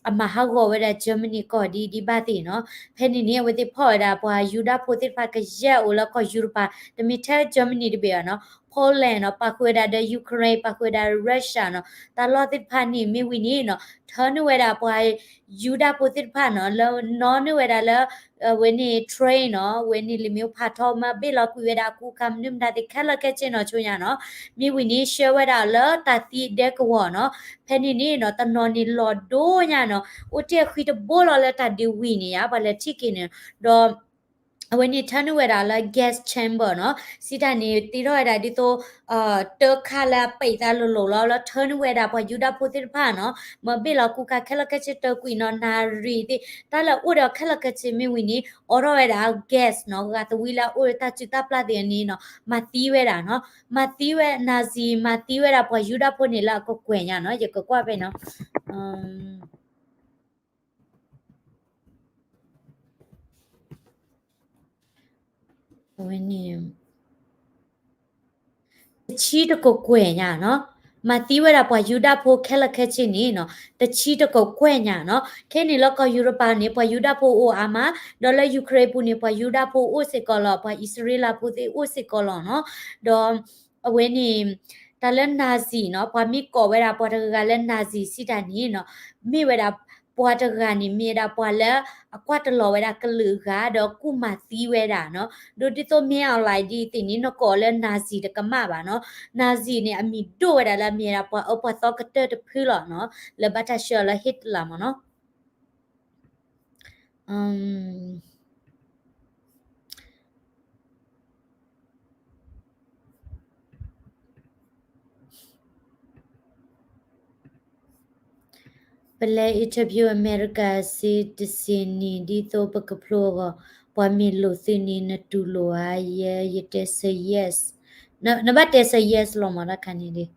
အမၤဟးဂီၤဝဲဒၣ် Germany ကီၢ်ဒ်ဒ်ဘၣ်သ့ၣ်နီၤ ဖဲန့ၣ်န့ၣ် အဝဲသ့ၣ်ဖီၣ်ဝဲဒၣ်ပှၤယူဒၤဖိသ့ၣ်တဖၣ်ကယဲၢ်အိၣ်လၢကီၢ်ယူရပၤ တမ့ၢ်ထဲ Germany တဘ့ၣ်ဘၣ်နီၤ Poland နီၤ ပာ်ဃုာ်ဝဲဒၣ်ဒီး Ukraine ပာ်ဃုာ်ဝဲဒၣ် Russia နီၤ တၢ်လီၢ်သ့ၣ်တဖၣ်န့ၣ် မ့ၢ်ဝံၤန့ၣ်နီၤ ထၢနုာ်ဝဲဒၣ်ပှၤယူဒၤဖိသ့ၣ်တဖၣ်နီၤ လၢနီၢ်နုာ်ဝဲဒၣ်လၢ အဝဲန့ၣ် train နီၤ အဝဲန့ၣ်လံာ်မ့ၣ်အူဖးထီ မၤဘ့ၣ်လီၤကွံာ်ဝဲဒၣ်အကူအကၤမနုၤမတၤသ့ၣ်ခဲလၢာ်ခဲဆ့နီၤ ဆိညါနီၤ မ့ၢ်ဝံၤန့ၣ် ဆှၢဝဲဒၣ်လၢတၢ်သံဒဲကဝီၤနီၤ ဖဲန့ၣ်န့ၣ်နီၤ တနီၤန့ၣ်လီၤဒိညါနီၤ အိၣ်တ့ၢ်အဃံတဘိလီၤလၢတၢ်ဒုးဝံၤန့ၣ်ယါ ပှၤလဲၤထံၣ်က့ၤန့ၣ် ဒီး အဝဲန့ၣ် ထၢနုာ်ဝဲဒၣ်လၢ gas chamber နီၤ, စံးတၢ်န့ၣ် တ့ထီၣ်ဝဲဒၣ်ဒ်သိး တၢ်ခးလၢအပံးသးလိၤလိၤလီၤ, လၢထၢနုာ်ဝဲဒၣ်ပှၤယူဒၤဖိသ့ၣ်တဖၣ်နီၤ, မၤဘ့ၣ်လီၤကူခးခဲလၢာ်ခဲဆ့တၢၢ်ကွံာ်နီၤ, နၣ်ရံၣ်သ့ၣ် တၢ်လၢအအိၣ်ဒီးခဲလၢာ်ခဲဆ့မ့ၢ်ဝံၤန့ၣ် အိးထီၣ်ဝဲဒၣ် gas နီၤ, ဂၤသဝံလၢအအိၣ်ဒီးတၢ်စုၣ်တၢ်ပျၢ်သ့ၣ်န့ၣ်နီၤ, မၤသံဝဲဒၣ်နီၤ, မၤသံဝဲ နၣ်ရံၣ် မၤသံဝဲဒၣ်ပှၤယူဒၤဖိန့ၣ်လၢအကကွဲၢ်ညါနီၤ, ယကကွၢ်ဖဲနီၤ အဝဲန့ၣ် တဆံတကကွဲၢ်ညါနီၤ, မၤသံဝဲဒၣ်ပှၤယူဒၤဖိခဲလၢာ်ခဲဆ့န့ၣ်နီၤ, တဆံတကကွဲၢ်ညါနီၤ, ခဲအံၤန့ၣ်လၢကီၢ်ယူရပၤန့ၣ် ပှၤယူဒၤဖိအိၣ်အါမး, ဒီးလၢ Ukraine ပူၤန့ၣ် ပှၤယူဒၤဖိအိၣ်စ့ၢ်ကီးလီၤ, ပှၤအံၣ်စရ့လးဖိသ့ၣ်အိၣ်စ့ၢ်ကီးလီၤနီၤ, ဒီး အဝဲန့ၣ် တၢ်လၢ နၣ်ရံၣ်နီၤ, ပှၤမ့ၢ်ကိးဝဲဒၣ်ပှၤတဂၤဂၤလၢ နၣ်ရံၣ် စံးတၢ်န့ၣ်နီၤ, မ့ၢ်ဝဲဒၣ် ပှၤတဂၤန့ၣ် မ့ၢ်ဝဲဒၣ်ပှၤလၢအကွၢ်တလီၤဝဲဒၣ်ကလုာ်အဂၤ ဒီးကူၣ်မၤသံဝဲဒၣ်နီၤ, ဒီးဒ်သိးမ့ၢ်အီၤလၢဒ်သ့ၣ်န့ၣ် နကိးလၢ နၣ်ရံၣ် တကမၣ်ဘၣ်နီၤ, နၣ်ရံၣ်န့ၣ် အမံၤဒိၣ်ဝဲဒၣ်လၢအမ့ၢ်ဝဲဒၣ်ပှၤအၢပှၤသီကတၢၢ်တဖုလီၤနီၤ, လၢဘၣ်တၢ်ဆှၢအီၤလၢ Hitler မ့ၢ်နီၤ ပလဲၤ interview America citizen န့ၣ် ဒ်သိးပကဖျိအဂီၢ်, ပှၤမ့ၢ်လိာ်သုန့ၣ် နတူၢ်လိာ်ဧါ, ယဲ ယတဲဆၢ yes, နဘၣ်တဲဆၢ yes လီၤမး တၢ်ခါန့ၣ်ဒီး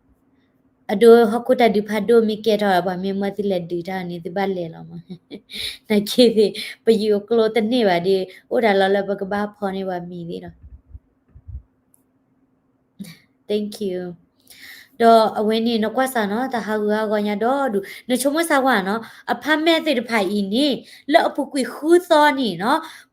အဒိ ဟီၣ်ခိၣ်တၢ်ဒုးဖးဒိၣ်မ့ၢ်ကဲထီၣ် ပှၤမ့ၢ်မၢသုလဲၤဒုးတၢ်န့ၣ် သုဘၣ်လဲၤလီၤမး, နာ်က့သ့ၣ် ပယူၤအကျိတန့ၢ်ဘၣ်ဒီး အိၣ်ဒၣ်လီၤလၢပကဘၣ်ဖီန့ၢ်ပှၤမံၤသ့ၣ်လီၤ. Thank you. ဒီးအဝဲန့ၣ် နကွၢ်စၢ်နီၤ တၢ်ဟးဂူာ်ဟးဂီၤညါဒီဒူၣ် နဆိကမိၣ်စၢ်ကွၢ်နီၤ အဖါမဲာ်သ့ၣ်တဖၣ်အံၤန့ၣ် လၢအပူၤကွံာ်ဃုသီန့ၣ်နီၤ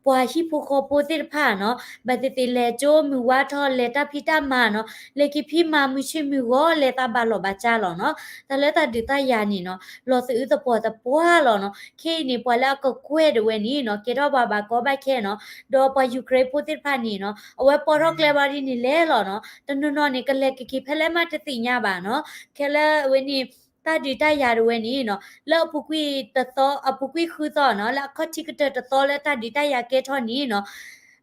ပှၤဟံၣ်ဖိဃီဖိသ့ၣ်တဖၣ်နီၤ ဘၣ်သ့ၣ်သ့ၣ်လဲၤကၠိမုၢ်ဝါထီၣ် လဲၤတၢ်ဖံးတၢ်မၤနီၤ လဲၤက့ၤဖံးမၤမုၢ်ဆ့ၣ်မုၢ်ဂီၤ လဲၤသးဘၣ်လီၢ်ဘၣ်စးလီၤနီၤ တၢ်လၢတၢ်ဒုးတၢ်ယၤန့ၣ်နီၤ လီၤသအုးသပှီၤသပှၢ်လီၤနီၤ ခဲအံၤန့ၣ် ပှၤလၢအကကွဲၢ်ဒၣ်ဝဲန့ၣ်နီၤ ကဲထီၣ်ပှၤဘၣ်ကီဘၣ်ခဲနီၤ ဒီးပှၤယူၤခရ့ၣ်ဖိသ့ၣ်တဖၣ်န့ၣ်နီၤ အဝဲပိာ်ထီၣ်ကျဲဘၣ်ဒ်န့ၣ်လဲၣ်လီၤနီၤ တနီၤနီၤန့ၣ် ကလဲၤကက့ၤဖဲလဲၣ်မးတသ့ၣ်ညါဘၣ်နီၤ ခဲလၢအဝဲန့ၣ် တၢ်ဒုးတၢ်ယၤဒၣ်ဝဲန့ၣ်နီၤ လၢအပူၤကွံာ်တသီ အပူၤကွံာ်ဃုသီနီၤ လၢအခီၣ်ထံးကတၢၢ်တသီလၢတၢ်ဒုးတၢ်ယၤကဲထီၣ်န့ၣ်နီၤ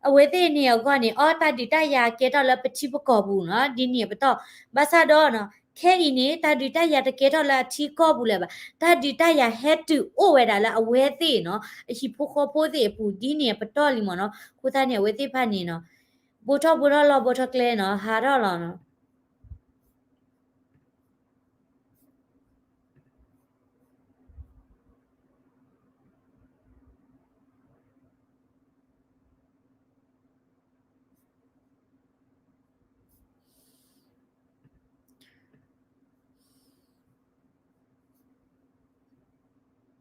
အဝဲသ့ၣ်န့ၣ်အဂီၢ်န့ၣ် အီ တၢ်ဒုးတၢ်ယၤကဲထီၣ်လၢပထံပကီၢ်ပူၤနီၤ ဒ်န့ၣ်အပတီၢ် ဘၣ်ဆၣ်ဒီးနီၤ ခဲအံၤန့ၣ် တၢ်ဒုးတၢ်ယၤတကဲထီၣ်လၢအထံကီၢ်ပူၤလၢၤဘၣ် တၢ်ဒုးတၢ်ယၤဟဲတုၤအိၣ်ဝဲဒၣ်လၢအဝဲသ့ၣ်နီၤ အဟံၣ်ဖိဃီဖိသ့ၣ်အပူၤ ဒ်န့ၣ်အပတီၢ်လံမ့ၢ်နီၤ အဃိသတးန့ၣ် အဝဲသ့ၣ်တဖၣ်န့ၣ်နီၤ ဘိးထီၣ်ဘိးထီၣ်လီၢ်ဘိးထီၣ်ကျဲနီၤ ဟးထီ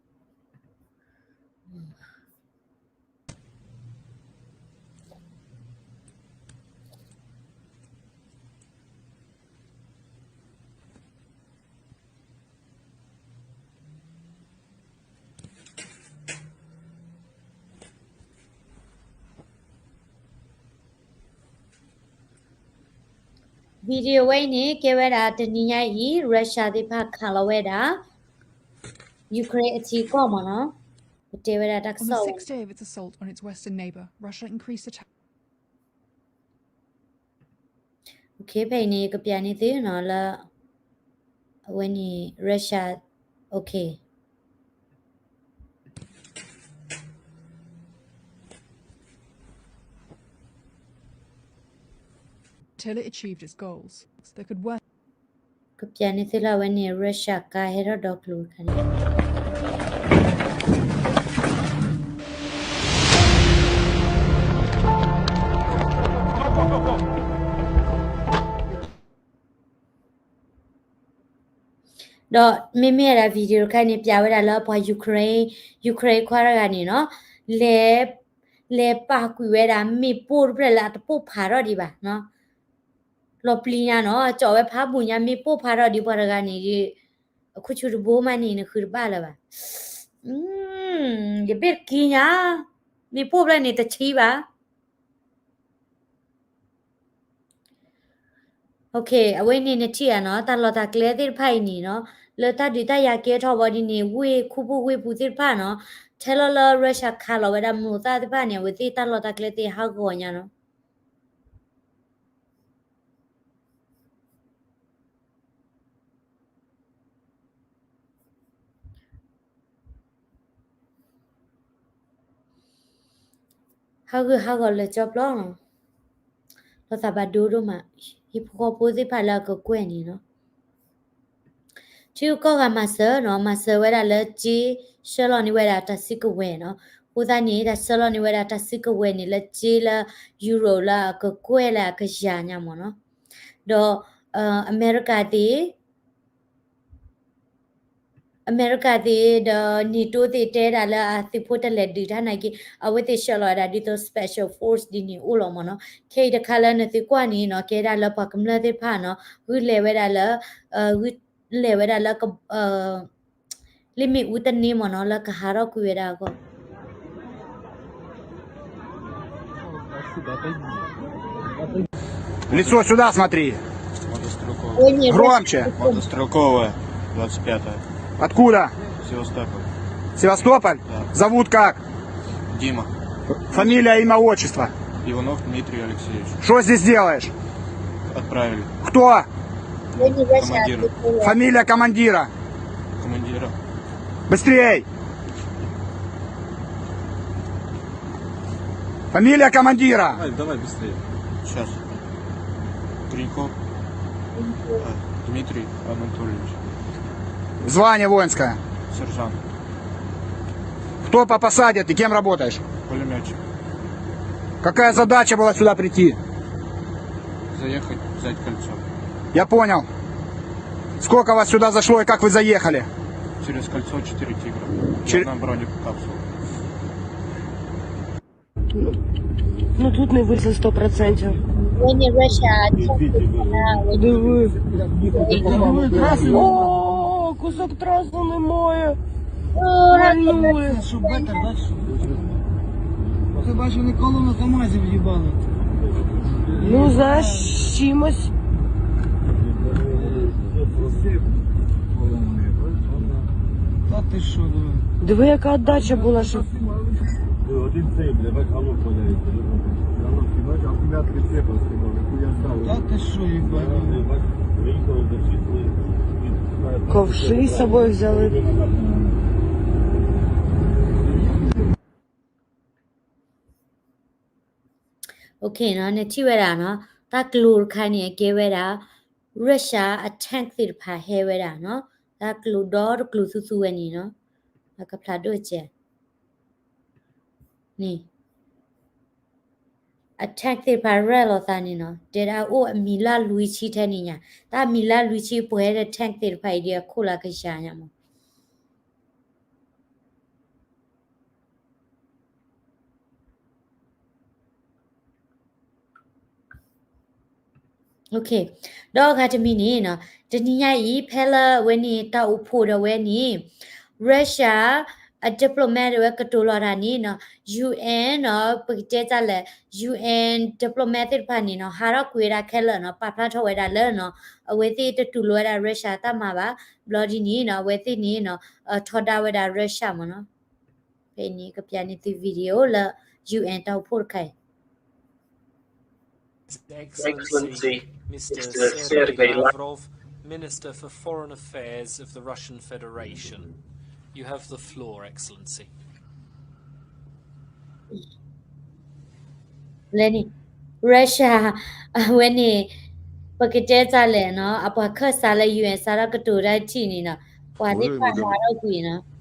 ၣ်လီၤနီၤ video ဝဲအံၤန့ၣ် ကဲဝဲဒၣ်တနံၤညါအံၤ Russia သ့ၣ်တဖၣ်ခးလီၤဝဲဒၣ် Ukraine အထံကီၢ်မ့ၢ်နီၤ ပတဲဝဲဒၣ်တၢ်ကစီၣ်ဝဲ On the sixth day of its assault on its western neighbor, Russia increased attack. Okay ဖဲအံၤန့ၣ် ယကပျးန့ၢ်သုနီၤလၢ အဝဲန့ၣ် Russia, okay. Till it achieved its goals, that could work. ကပျးန့ၢ်သုလၢအဝဲန့ၣ် Russia ကါဟဲထီၣ်ဒီကျိၤတခါန့ၣ် ဒီးမ့မ့ၢ်ဝဲဒၣ် video တခါန့ၣ် ပျးဝဲဒၣ်လၢပှၤ Ukraine, Ukraine ခွါတဂၤန့ၣ်နီၤ လဲၤ, လဲၤပာ်ကွံာ်ဝဲဒၣ်မ့ၣ်ပိၢ်တဖျၢၣ်လၢအတပိၢ်ဖးထီၣ်ဒံးဘၣ်နီၤ လီၤပျံၤညါနီၤ ကၠီၣ်ဝဲဖးဘူးညါ မ့ၣ်ပိၢ်ဖးထီၣ်ဒံးပှၤတဂၤန့ၣ်ဒီး အခုၣ်ဆူၣ်တဘိမးန့ၣ် နဃုတဘၣ်လၢၤဘၣ် ယဘ့ၣ်တက့ၤညါ မ့ၣ်ပိၢ်ဖျၢၣ်န့ၣ်တဆံဘၣ် အဝဲန့ၣ်နထံၣ်ဧါနီၤ, တၢ်လီၢ်တၢ်ကျဲသ့ၣ်တဖၣ်အံၤန့ၣ်နီၤ, လၢတၢ်ဒုးတၢ်ယၤကဲထီၣ်ဘီဒ်န့ၣ် ဝ့ၢ်ခူပူၤဝ့ၢ်ပူၤသ့ၣ်တဖၣ်နီၤ, ထဲလီၤလၢ Russia ခးလီၤဝဲဒၣ်မလိာ်သၣ်သ့ၣ်တဖၣ်န့ၣ် အဝဲသ့ၣ်တၢ်လီၢ်တၢ်ကျဲသ့ၣ်ဟးဂီၤညါနီၤ. ဟးဂူာ်ဟးဂီၤလၢာ်ကၠီပျီနီၤ, လီၤသးဘၣ်ဒိဒိၣ်မး, ဟံၣ်ဖိဃီဖိသ့ၣ်တဖၣ်လၢအကကွဲၢ်န့ၣ်နီၤ. ထံဂုၤကီၢ်ဂၤမၤစၢၤနီၤ, မၤစၢၤဝဲဒၣ်လၢကၠ့ဆှၢလီၤန့ၢ်ဝဲဒၣ်တၢ်စုကဝဲၤနီၤ, အဃိသတးန့ၣ် တၢ်ဆှၢလီၤန့ၢ်ဝဲဒၣ်တၢ်စုကဝဲၤန့ၣ်လၢကၠ့လၢ Europe လၢအကကွဲၢ်လၢအကယၤညါမ့ၢ်နီၤ, ဒီး အမဲရကၤသ့ၣ် အမဲရကၤသ့ၣ်ဒီး NATO သ့ၣ်တဲဒၣ်လၢအသုးဖိတလဲၤဒုးတၢ်နာ်က့ အဝဲသ့ၣ်ဆှၢလီၤဝဲဒၣ်ဒ်သိး special force ဒ်န့ၣ်အိၣ်လီၤမ့ၢ်နီၤ. ခဲအံၤတခါလၢနသုကွၢ်န့ၣ်နီၤ ကဲဒၣ်လၢပှၤကမျၢၢ်သ့ၣ်တဖၣ်နီၤ ဂုာ်လဲၤဝဲဒၣ်လၢ ဂုာ်လဲၤဝဲဒၣ်လၢ လ့ၣ်မ့ၣ်အူတန့ၢ်မ့ၢ်နီၤ လၢကဟးထီၣ်ကွံာ်ဝဲဒၣ်အဂီၢ် Лицо сюда смотри. Мотострелковая. Громче. Мотострелковая, двадцать пятая. Откуда? Севастополь. Севастополь? Да. Зовут как? Дима. Фамилия, имя, отчество? Иванов Дмитрий Алексеевич. Что здесь делаешь? Отправили. Кто? Командир. Фамилия командира? Командира. Быстрей! Фамилия командира? Давай, давай быстрее. Сейчас. Гриньков. А, Дмитрий Анатольевич. Звание воинское? Сержант. Кто по посаде? Ты кем работаешь? Пулемётчик. Какая задача была сюда прийти? Заехать, взять кольцо. Я понял. Сколько вас сюда зашло и как вы заехали? Через кольцо четыре тигра. Чер- Одна бронекапсула. Ну тут не вийшло сто процентів. Диви. О, кусок траси немає. Вальнули. Це що, бетер, да, чи що? Це, бачу, вони колону КамАЗів в'їбали. Ну, знаєш, з чимось. Та ти що, диви? Диви, яка віддача була, що Один цей, бля, весь галоп валяється. Галоп, бачиш, акумулятори цепа, нихуя стало. Та ти що, їбать? Приїхали за шість. Ковши з собою взяли. Okay နီၤ, နထံၣ်ဝဲဒၣ်နီၤ, တၢ်ကျိၤတခါန့ၣ် အကဲဝဲဒၣ် Russia အ tank သ့ၣ်တဖၣ်ဟဲဝဲဒၣ်နီၤ, တၢ်ကျိၤဒီတကျိၤသူသူဝဲန့ၣ်နီၤ, အကဖျါဒိၣ်ကဲ န့ၣ် အ tank သ့ၣ်တဖၣ်ရဲၣ်လီၤသးန့ၣ်နီၤ, တဲဒၣ်အိၣ်အမံၤလၢလွံၢ်ဆံထဲန့ၣ်ညါ, တၢ်မံၤလၢလွံၢ်ဆံပှဲၤဒီး tank သ့ၣ်တဖၣ်အံၤဒီးအခိၣ်လၢကယၤညါမး ဒီးအဂၤတမံၤန့ၣ်နီၤ, တနံၤညါအံၤ ဖဲလၢအဝဲန့ၣ် တၢ်အိၣ်ဖှိၣ်ဒီးဝဲန့ၣ် Russia အ diplomat ဒီးဝဲကတိၤလီၤတၢ်န့ၣ်နီၤ, UN နီၤ, ပကတဲတၢ်လဲၣ် UN diplomat သ့ၣ်တဖၣ်န့ၣ်နီၤ, ဟးထီၣ်ကွံာ်ဝဲဒၣ်ခဲလၢာ်နီၤ, ပာ်ဖျါထီၣ်ဝဲဒၣ်လၢနီၤ, အဝဲသ့ၣ်တတူၢ်လိာ်ဝဲဒၣ် Russia တၢ်မၤဘၣ်, ဘျီဒ်န့ၣ်နီၤ, အဝဲသ့ၣ်န့ၣ်နီၤ, ထီဒါဝဲဒၣ် Russia မ့ၢ်နီၤ. ဖဲအံၤန့ၣ် ကပျးန့ၢ်သု video လၢ UN တၢ်အိၣ်ဖှိၣ်တခါအံၤ Excellency, Mister Sergei Lavrov, Minister for Foreign Affairs of the Russian Federation. You have the floor, Excellency. လဲန့ၣ် Russia အဝဲန့ၣ် ပကတဲတၢ်လဲၣ်နီၤ, အပှၤခၢၣ်စးလၢ UN စးထီၣ်ကတိၤတၢ်ထံၣ်န့ၣ်နီၤ, ပှၤသ့ၣ်တဖၣ်ဟးထီၣ်ကွံာ်နီၤ.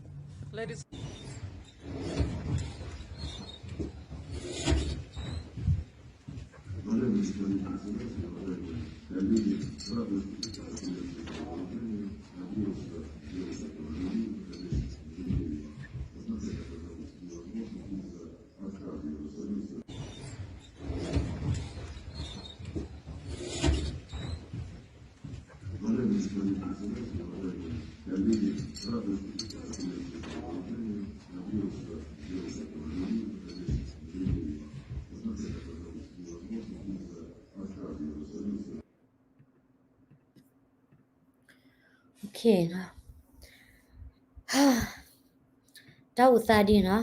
တၢ်အိၣ်သးဒ်နီၤ,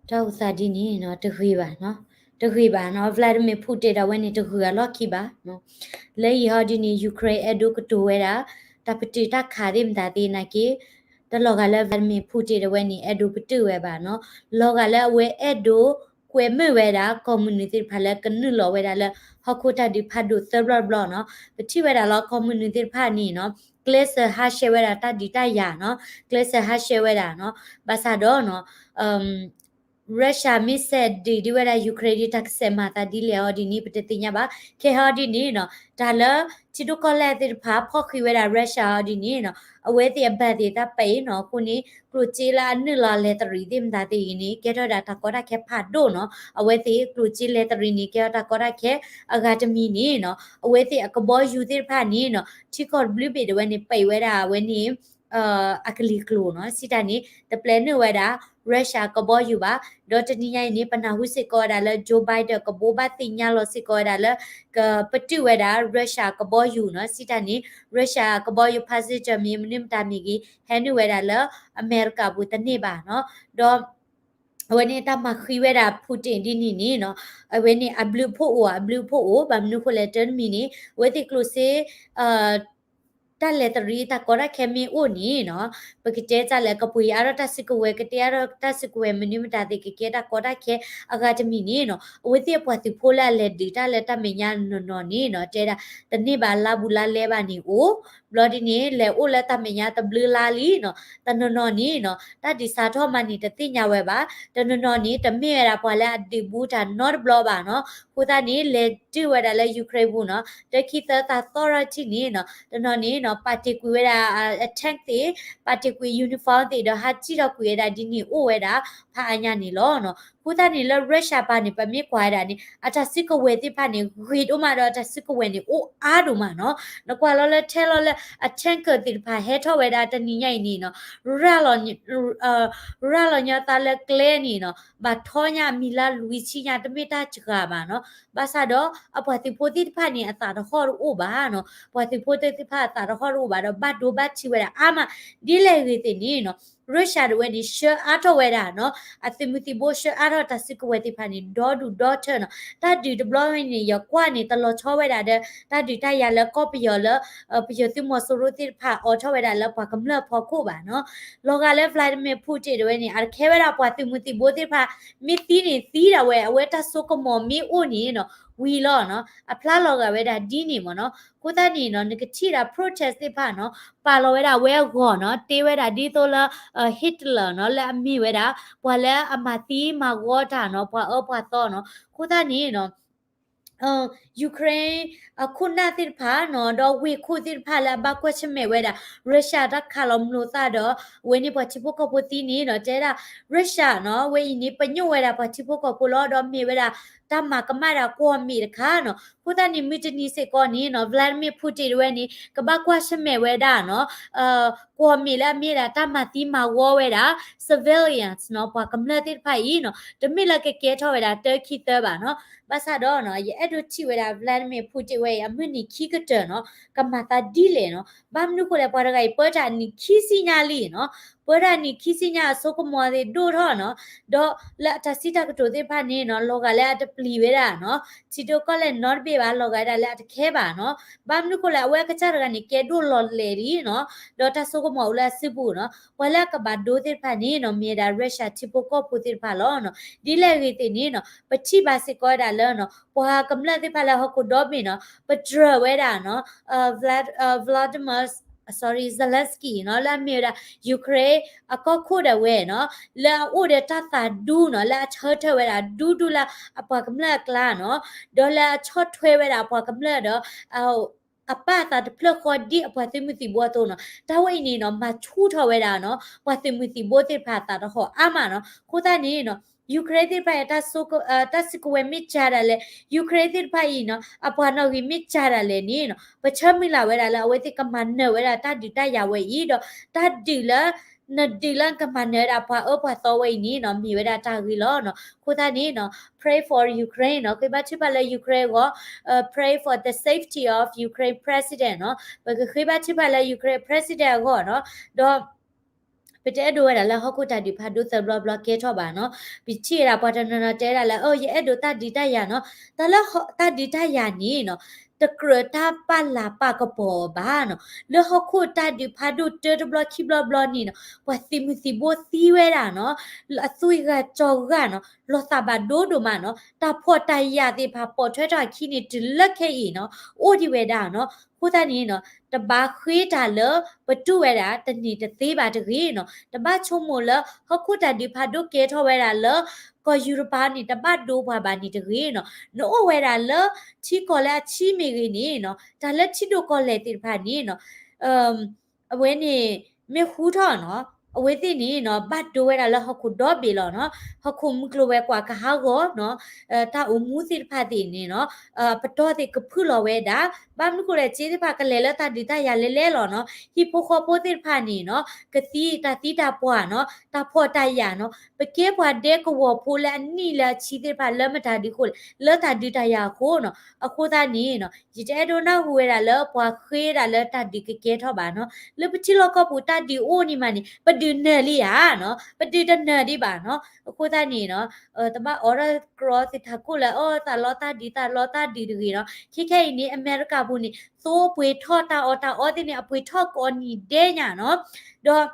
တၢ်အိၣ်သးဒ်န့ၣ်နီၤ တဂ့ၤဘၣ်နီၤ, တဂ့ၤဘၣ်နီၤ Vladimir Putin ဒီးဝဲန့ၣ် တဂ့ၤအလီၢ်ခံဘၣ်နီၤ. လၢယံာ်ဟီဒ်န့ၣ် Ukraine အဲၣ်ဒိးကတိၤဝဲဒၣ် တၢ်ပတုာ်တၢ်ခးသ့ၣ်မတၤသ့ၣ်နာ်က့ တလီၤဂာ်လၢ Vladimir Putin ဒီးဝဲန့ၣ် အဲၣ်ဒိးပတုာ်ဝဲဘၣ်နီၤ, လီၤဂာ်လၢအဝဲအဲၣ်ဒိးကွဲမုာ်ဝဲဒၣ် ကီၢ်မုၢ်နုာ်သ့ၣ်တဖၣ်လၢကနုာ်လီၤဝဲဒၣ်လၢ ဟီၣ်ခိၣ်တၢ်ဒုးဖးဒိၣ်သၢဘျီတဘျီနီၤ. ပထံၣ်ဝဲဒၣ်လီၤ ကီၢ်မုၢ်နုာ်သ့ၣ်တဖၣ်န့ၣ်နီၤ ကျဲးစၢးဟးဆှဲးဝဲဒၣ်တၢ်ဒုးတၢ်ယၤနီၤ, ကျဲးစၢးဟးဆှဲးဝဲဒၣ်နီၤ, ဘၣ်ဆၣ်ဒီးနီၤ Russia မ့ၢ်စဲးဒုးဒ်ဝဲဒၣ် Ukraine ဒ်တၢ်ကစဲးမၤသးဒ်လဲၣ်အီၤဒ်န့ၣ် ပတသ့ၣ်ညါဘၣ်. ခဲဟီဒ်န့ၣ်နီၤ တၢ်လၢ ထံဒိၣ်ကီၢ်လဲၢ်သ့ၣ်တဖၣ် ဖီၣ်ဃံးဝဲဒၣ် Russia အီၤဒ်န့ၣ်နီၤ အဝဲသ့ၣ်အဘၣ်သ့ၣ်တၢ်ပဲာ်နီၤ အဃိန့ၣ် ကျိၣ်စ့လၢအနုာ်လီၤလဲၤတရံးသ့ၣ်မတၤသ့ၣ်အံၤန့ၣ် ကဲထီၣ်ဝဲဒၣ်တၢ်ကီတၢ်ခဲဖးဒိၣ်နီၤ. အဝဲသ့ၣ်ကျိၣ်စ့လဲၤတရံးန့ၣ် ကဲထီၣ်တၢ်ကီတၢ်ခဲအဂၤတမံၤန့ၣ်နီၤ အဝဲသ့ၣ်အကဘီယူၤသ့ၣ်တဖၣ်န့ၣ်နီၤ ထံကီၢ်တဘျုးဘ့ၣ်ဒီးဝဲန့ၣ် ပဲာ်ဝဲဒၣ်အဝဲန့ၣ် အကလံၤကျိၤနီၤ စံးတၢ်န့ၣ် တပျဲနုာ်ဝဲဒၣ် Russia ကဘီယူၤဘၣ်. ဒီးတနံၤညါအံၤန့ၣ် ပနၢ်ဟူစ့ၢ်ကီးဝဲဒၣ်လၢ Joe Biden ကဘိးဘၣ်သ့ၣ်ညါလီၤစ့ၢ်ကီးဝဲဒၣ်လၢ ကပတုာ်ဝဲဒၣ် Russia ကဘီယူၤနီၤ စံးတၢ်န့ၣ် Russia ကဘီယူၤ passenger မ့ၢ်မနုၤမတၤမ့ၢ်ဂ့ၤ ဟဲနုာ်ဝဲဒၣ်လၢအမဲရကၤပူၤတန့ၢ်ဘၣ်နီၤ. ဒီး အဝဲန့ၣ်တၢ်မၤဃံဝဲဒၣ် Putin ဒ်န့ၣ်န့ၣ်နီၤ အဝဲန့ၣ်အဘျုးအဖှိၣ်အိၣ် အဘျုးအဖှိၣ်အိၣ် ဘၣ်မနုၤဃိလဲၣ် တၢ်တမံၤန့ၣ် အဝဲသ့ၣ်ကျိၣ်စ့ တၢ်လဲၤတရံးတၢ်ကီတၢ်ခဲမ့ၢ်အိၣ်န့ၣ်နီၤ ပကတဲတၢ်လဲၣ် ကပှ့ၤအါထီၣ်တၢ်စုကဝဲၤ ကတဲအါထီၣ်တၢ်စုကဝဲၤ မနုၤမတၤသ့ၣ် ကကဲတၢ်ကီတၢ်ခဲအဂၤတမံၤန့ၣ်နီၤ အဝဲသ့ၣ်အပှၤသုးဖိလၢအလဲၤဒုးတၢ်လၢတၢ်မဲာ်ညါနီၢ်နီၢ်န့ၣ်နီၤ တဲဒၣ် တန့ၢ်ဘၣ်လါဘူးလါလဲဘၣ်န့ၣ်အိၣ် ဘျီဒ်န့ၣ် လဲၤအိၣ်လၢတၢ်မဲာ်ညါတဘျုးလါလံနီၤ တနီၤနီၤန့ၣ်နီၤ တၢ်ဒုးစးထီၣ်မးန့ၣ် တသ့ၣ်ညါဝဲဘၣ် တနီၤနီၤန့ၣ် တမ့ၢ်ဝဲဒၣ်ပှၤလၢအဒုးဘူးတၢ်နီတဘျီဘၣ်နီၤ အဃိသတးန့ၣ် လဲၤဒုးဝဲဒၣ်လၢ Ukraine ပူၤနီၤ တၢ်ခံသၢသးသီထီၣ်ထံၣ်န့ၣ်နီၤ တနီၤန့ၣ်နီၤ ပာ်တ့ၢ်ကွံာ်ဝဲဒၣ် အ tank သ့ၣ် ပာ်တ့ၢ်ကွံာ် uniform သ့ၣ်ဒီး ဟးစံၣ်ထီၣ်ကွံာ်ဝဲဒၣ်ဒ်န့ၣ်အိၣ်ဝဲဒၣ် ဖးအါညါန့ၣ်လီၤနီၤ. အဃိသတးန့ၣ်လၢ Russia ပၤန့ၣ် ပမ့ၢ်ကွၢ်ဝဲဒၣ်န့ၣ် အတၢ်စုကဝဲၤသ့ၣ်တဖၣ်န့ၣ် ဂ့ၤဒိၣ်မးဒီးအတၢ်စုကဝဲၤန့ၣ် အိၣ်အါဒိၣ်မးနီၤ. နကွၢ်လီၤလၢထဲလီၤလၢအ tanker သ့ၣ်တဖၣ်ဟဲထီၣ်ဝဲဒၣ်တနံၤညါအံၤန့ၣ်နီၤ ရၤလီၤညီသးလၢကျဲန့ၣ်နီၤ ဘၣ်ထီညါအမံၤလၢလွံၢ်ဆံညါ တမ့ၢ်တၢ်စှၤဘၣ်နီၤ. ဘၣ်ဆၣ်ဒီးအပှၤသုးဖိသ့ၣ်တဖၣ်န့ၣ် အသးတဟီၣ်တအိၣ်ဘၣ်နီၤ. ပှၤသုးဖိသ့ၣ်တဖၣ်အသးတဟီၣ်တအိၣ်ဘၣ်ဒီး ဘၣ်ဒိဘၣ်ထံးဝဲဒၣ်အါမး ဒ်လဲၣ်ဂ့ၤသ့ၣ်န့ၣ်နီၤ Russia တဝဲန့ၣ် ဆှၢအါထီၣ်ဝဲဒၣ်နီၤ အသုးမုၢ်သံၣ်ဘိ ဆှၢအါထီၣ်တၢ်စုကဝဲၤသ့ၣ်တဖၣ်န့ၣ် ဒီဒူၣ်ဒီထၢနီၤ. တၢ်ဒုးတဘျီဝဲန့ၣ် ယကွၢ်န့ၣ် တလီၤဆီဝဲဒၣ်ဒီး တၢ်ဒုးတၢ်ယၤလၢကီၢ်ပယီၤလၢ ပယီၤသုးမီၤစိရိၤသ့ၣ်တဖၣ်အိးထီၣ်ဝဲဒၣ်လၢပှၤကမျၢၢ်အဖီခိၣ်ဘၣ်နီၤ. လီၤဂာ်လၢ Vladimir Putin တဝဲန့ၣ် အတခဲဝဲဒၣ်ပှၤသုးမုၢ်သံၣ်ဘိသ့ၣ်တဖၣ် မ့ၢ်သံန့ၣ်သံဒၣ်ဝဲ အဝဲတၢ်စိကမီၤမ့ၢ်အိၣ်န့ၣ်နီၤ ဝံၤလီၤနီၤ အဖျါလီၤဂာ်ဝဲဒၣ်ဒ်န့ၣ်မ့ၢ်နီၤ. အဃိသတးန့ၣ်နီၤ နကထံၣ်ဒၣ် protest သ့ၣ်တဖၣ်နီၤ ပာ်လီၤဝဲဒၣ်အဝဲအဂီၢ်နီၤ တ့ဝဲဒၣ်ဒ်သိးလၢ Hitler နီၤ လၢအမ့ၢ်ဝဲဒၣ် ပှၤလၢအမၤသံမၤဂီၤတၢ်နီၤ ပှၤအၢပှၤသီနီၤ. အဃိသတးန့ၣ်နီၤ Ukraine အခိၣ်နၢ်သ့ၣ်တဖၣ်နီၤ ဒီးဝ့ၢ်ခိၣ်သ့ၣ်တဖၣ်လၢအဘၣ်ကွၢ်ဆၢၣ်မဲာ်ဝဲဒၣ် Russia တၢ်ခးလီၤမျိာ်သၣ်ဒီး အဝဲန့ၣ်ပှၤထံဖိကီၢ်ဖိသံန့ၣ်နီၤ တဲဒၣ် Russia နီၤ အဝဲအံၤန့ၣ် ပညိၣ်ဝဲဒၣ်ပှၤထံဖိကီၢ်ဖိလီၤ ဒီးမ့ၢ်ဝဲဒၣ်တၢ်မၤကမၣ်ဒၣ်ကွီၢ်မ့ၣ်တခါနီၤ. အဃိသတးန့ၣ် မုၢ်တနံၤစ့ၢ်ကီးန့ၣ်နီၤ Vladimir Putin တဝဲန့ၣ် ကဘၣ်ကွၢ်ဆၢၣ်မဲာ်ဝဲဒၣ်နီၤ ကွီၢ်မ့ၣ်လၢအမ့ၢ်ဒၣ်တၢ်မၤသံမၤဂီၤဝဲဒၣ် civilians နီၤ ပှၤကမျၢၢ်သ့ၣ်တဖၣ်အံၤနီၤ တမ့ၢ်လၢကကဲထီၣ်ဝဲဒၣ်တၢခံသၢဘၣ်နီၤ. ဘၣ်ဆၣ်ဒီးနီၤ ယအဲၣ်ဒိးထံၣ်ဝဲဒၣ် Vladimir Putin ဝဲအံၤ အမုၢ်နံၤခံကတၢၢ်နီၤ ကမၤသးဒ်လဲၣ်နီၤ. ဘၣ်မနုၤဃိလဲၣ် ပှၤတဂၤအံၤ ပၢတၢ်နံၣ်ခံဆံညါလံနီၤ ပၢတၢ်နံၣ်ခံဆံညါအစိကမီၤသ့ၣ်ဒိၣ်ထီၣ်နီၤ ဒီးလၢအတၢ်စံးတၢ်ကတိၤသ့ၣ်တဖၣ်န့ၣ်နီၤ လီၤဂာ်လၢအတပျံၤဝဲဒၣ်နီၤ ထံဒိၣ်ကီၢ်လဲၢ်နီတဘ့ၣ်ဘၣ် လီၤဂာ်ဒၣ်လၢအတခဲဘၣ်နီၤ. ဘၣ်မနုၤဃိလဲၣ် အဝဲအကစၢ်တဂၤန့ၣ် ကဲဒိၣ်လီၤလဲၤလံနီၤ ဒီးတၢ်စိကမီၤအိၣ်လၢအစုပူၤနီၤ ပှၤလၢအကဘၣ်ဒိသ့ၣ်တဖၣ်န့ၣ်နီၤ မ့ၢ်ဝဲဒၣ် Russia ထံဖိကီၢ်ဖိသ့ၣ်တဖၣ်လီၤနီၤ. ဒ်လဲၣ်ဂ့ၤသ့ၣ်န့ၣ်နီၤ ပထံၣ်ဘၣ်စ့ၢ်ကီးဝဲဒၣ်လၢနီၤ ပှၤကမျၢၢ်သ့ၣ်တဖၣ်လၢဟီၣ်ခိၣ်ဒီဘ့ၣ်နီၤ ပတြၢၤဝဲဒၣ်နီၤ Vlad- Volodymyr sorry Zelensky နီၤ လၢအမ့ၢ်ဝဲဒၣ် Ukraine အကီၢ်ခိၣ်ဒၣ်ဝဲနီၤ လၢအအိၣ်ဒီးတၢ်သးဒူနီၤ လၢအဆၢထၢၣ်ဝဲဒၣ်ဒူဒူလၢအပှၤကမျၢၢ်အကျါနီၤ ဒီးလၢအဆီၣ်ထွဲဝဲဒၣ်အပှၤကမျၢၢ်ဒီး အပာ်အသးတဖျၢၣ်ဃီဒ်အပှၤသုးမုၢ်သံၣ်ဘိအသိးနီၤ တၢ်ဝဲအံၤန့ၣ်နီၤ မၤဆူၣ်ထီၣ်ဝဲဒၣ်နီၤ ပှၤသုးမုၢ်သံၣ်ဘိသ့ၣ်တဖၣ်အသးတဟီၣ်အါမးနီၤ. အဃိသတးန့ၣ်နီၤ Ukraine သ့ၣ်တဖၣ်အံၤ တၢ်စုကဝဲၤမ့ၢ်စှၤဒၣ်လဲာ် Ukraine သ့ၣ်တဖၣ်အံၤနီၤ အပှၤနီၣ်ဂံၢ်မ့ၢ်စှၤဒၣ်လဲာ်န့ၣ်နီၤ ပဆၢမုၢ်လၢ်ဝဲဒၣ်လၢအဝဲသ့ၣ်ကမၤနၢၤဝဲဒၣ်တၢ်ဒုးတၢ်ယၤဝဲအံၤဒီး တၢ်ဒုးလၢ နဒုးလၢနကမၤနၢၤဝဲဒၣ်ပှၤအၢပှၤသီဝဲအံၤန့ၣ်နီၤ မ့ၢ်ဝဲဒၣ်တၢ်ဂ့ၤလီၤနီၤ. အဃိသတးန့ၣ်နီၤ pray for Ukraine နီၤ ဃ့ဘါထုကဖၣ်လၢ Ukraine အဂီၢ်, pray for the safety of Ukraine president နီၤ ပကဃ့ဘါထုကဖၣ်လၢ Ukraine president အဂီၢ်နီၤ. ဒီး ပတအဲၣ်ဒိးဝဲဒၣ်လၢဟီၣ်ခိၣ်တၢ်ဒုးဖးဒိၣ်သၢဘျီဘျီကဲထီၣ်ဘၣ်နီၤ. ပထံၣ်ဝဲဒၣ်ပှၤတနီၤနီၤတဲဒၣ်လၢ အၢ ယအဲၣ်ဒိးတၢ်ဒုးတၢ်ယၤနီၤ. တၢ်လၢတၢ်ဒုးတၢ်ယၤန့ၣ်နီၤ တကြၢးတၢ်ပာ်လၤပာ်ကပီၤဘၣ်နီၤ. လၢဟီၣ်ခိၣ်တၢ်ဒုးဖးဒိၣ်တၢတဘျီခံဘျီဘျီန့ၣ်နီၤ ပှၤသုးမုၢ်သံၣ်ဘိသံဝဲဒၣ်နီၤ အသွံၣ်ဂၤစီၤဂၤနီၤ လီၤသးဘၣ်ဒိဒိၣ်မးနီၤ. တၢ်ဖှီၣ်တၢ်ယာ်သ့ၣ်တဖၣ်ပိာ်ထွဲထီၣ်အခံန့ၣ် တုၤလၢခဲအံၤနီၤ အိၣ်ဒံးဝဲဒၣ်နီၤ. အဃိသတးန့ၣ်နီၤ တဘၣ်ဃ့တၢ်လၢပတူၢ်ဝဲဒၣ်တန့ၢ်တသ့ဘၣ်တဂ့ၤနီၤ. တဘၣ်ဆိကမိၣ်လၢဟီၣ်ခိၣ်တၢ်ဒုးဖးဒိၣ်ကဲထီၣ်ဝဲဒၣ်လၢ ကီၢ်ယူရပၤန့ၣ် တဘၣ်ဒိပှၤဘၣ်န့ၣ်တဂ့ၤနီၤ. နအိၣ်ဝဲဒၣ်လၢထံကီၢ်လၢအဆံးမ့ၢ်ဂ့ၤန့ၣ်နီၤ တၢ်လၢထံဒိၣ်ကီၢ်လဲၢ်သ့ၣ်တဖၣ်န့ၣ်နီၤ အဝဲန့ၣ် မ့ၢ်ဟူထီၣ်နီၤ အဝဲသ့ၣ်န့ၣ်နီၤ ဘၣ်ဒိဝဲဒၣ်လၢဟီၣ်ခိၣ်ဒီဘ့ၣ်လီၤနီၤ. ဟီၣ်ခိၣ်မုၢ်ကျိၤဝဲၤကွာ်ကဟးဂီၤနီၤ တၢ်အိၣ်မူသ့ၣ်တဖၣ်သ့ၣ်န့ၣ်နီၤ ပတီၢ်သ့ၣ်ကဖုၣ်လီၤဝဲဒၣ် ဘၣ်မနုၤဃိလဲၣ် စ့သ့ၣ်တဖၣ်ကလဲၤလၢတၢ်ဒုးတၢ်ယၤလဲၤလဲၤလီၤနီၤ. ဟံၣ်ဖိဃီဖိသ့ၣ်တဖၣ်န့ၣ်နီၤ ကသံတၢ်သံတၢ်ပှၢ်နီၤ တၢ်ဖှီၣ်တၢ်ယာ်နီၤ ပကဲပှၤဒဲကဝီၤဖိလၢအနံၣ်လၢအဆံသ့ၣ်တဖၣ်လၢမတၤဒုးအဃိလဲၣ် လၢတၢ်ဒုးတၢ်ယၤအဃိနီၤ. အဃိသတးန့ၣ်နီၤ ယတအဲၣ်ဒိးနၢ်ဟူဝဲဒၣ်လၢပှၤဃ့ဒၣ်လၢတၢ်ဒုးကကဲထီၣ်ဘၣ်နီၤ. လၢပထံလီၢ်ကီၢ်ပူၤတၢ်ဒုးအိၣ်န့ၣ်မးန့ၣ် ပဒုးနၢၤလံဧါနီၤ ပဒုးတနၢၤဒံးဘၣ်နီၤ. အဃိသတးန့ၣ်နီၤ တဘၣ်အိးထီၣ်ကြီသ့ၣ်တၢ်ခိၣ်လၢ အၢ သးလီတၢ်ဒုး သးလီတၢ်ဒုးတဂ့ၤနီၤ. ခဲခဲအံၤန့ၣ် အမဲရကၤပူၤန့ၣ် သိပှ့ၤထီၣ်တၢ်အီၣ်တၢ်အီသ့ၣ်န့ၣ် အပှ့ၤထီၣ်ကိးနံၤဒဲးညါနီၤ. ဒီး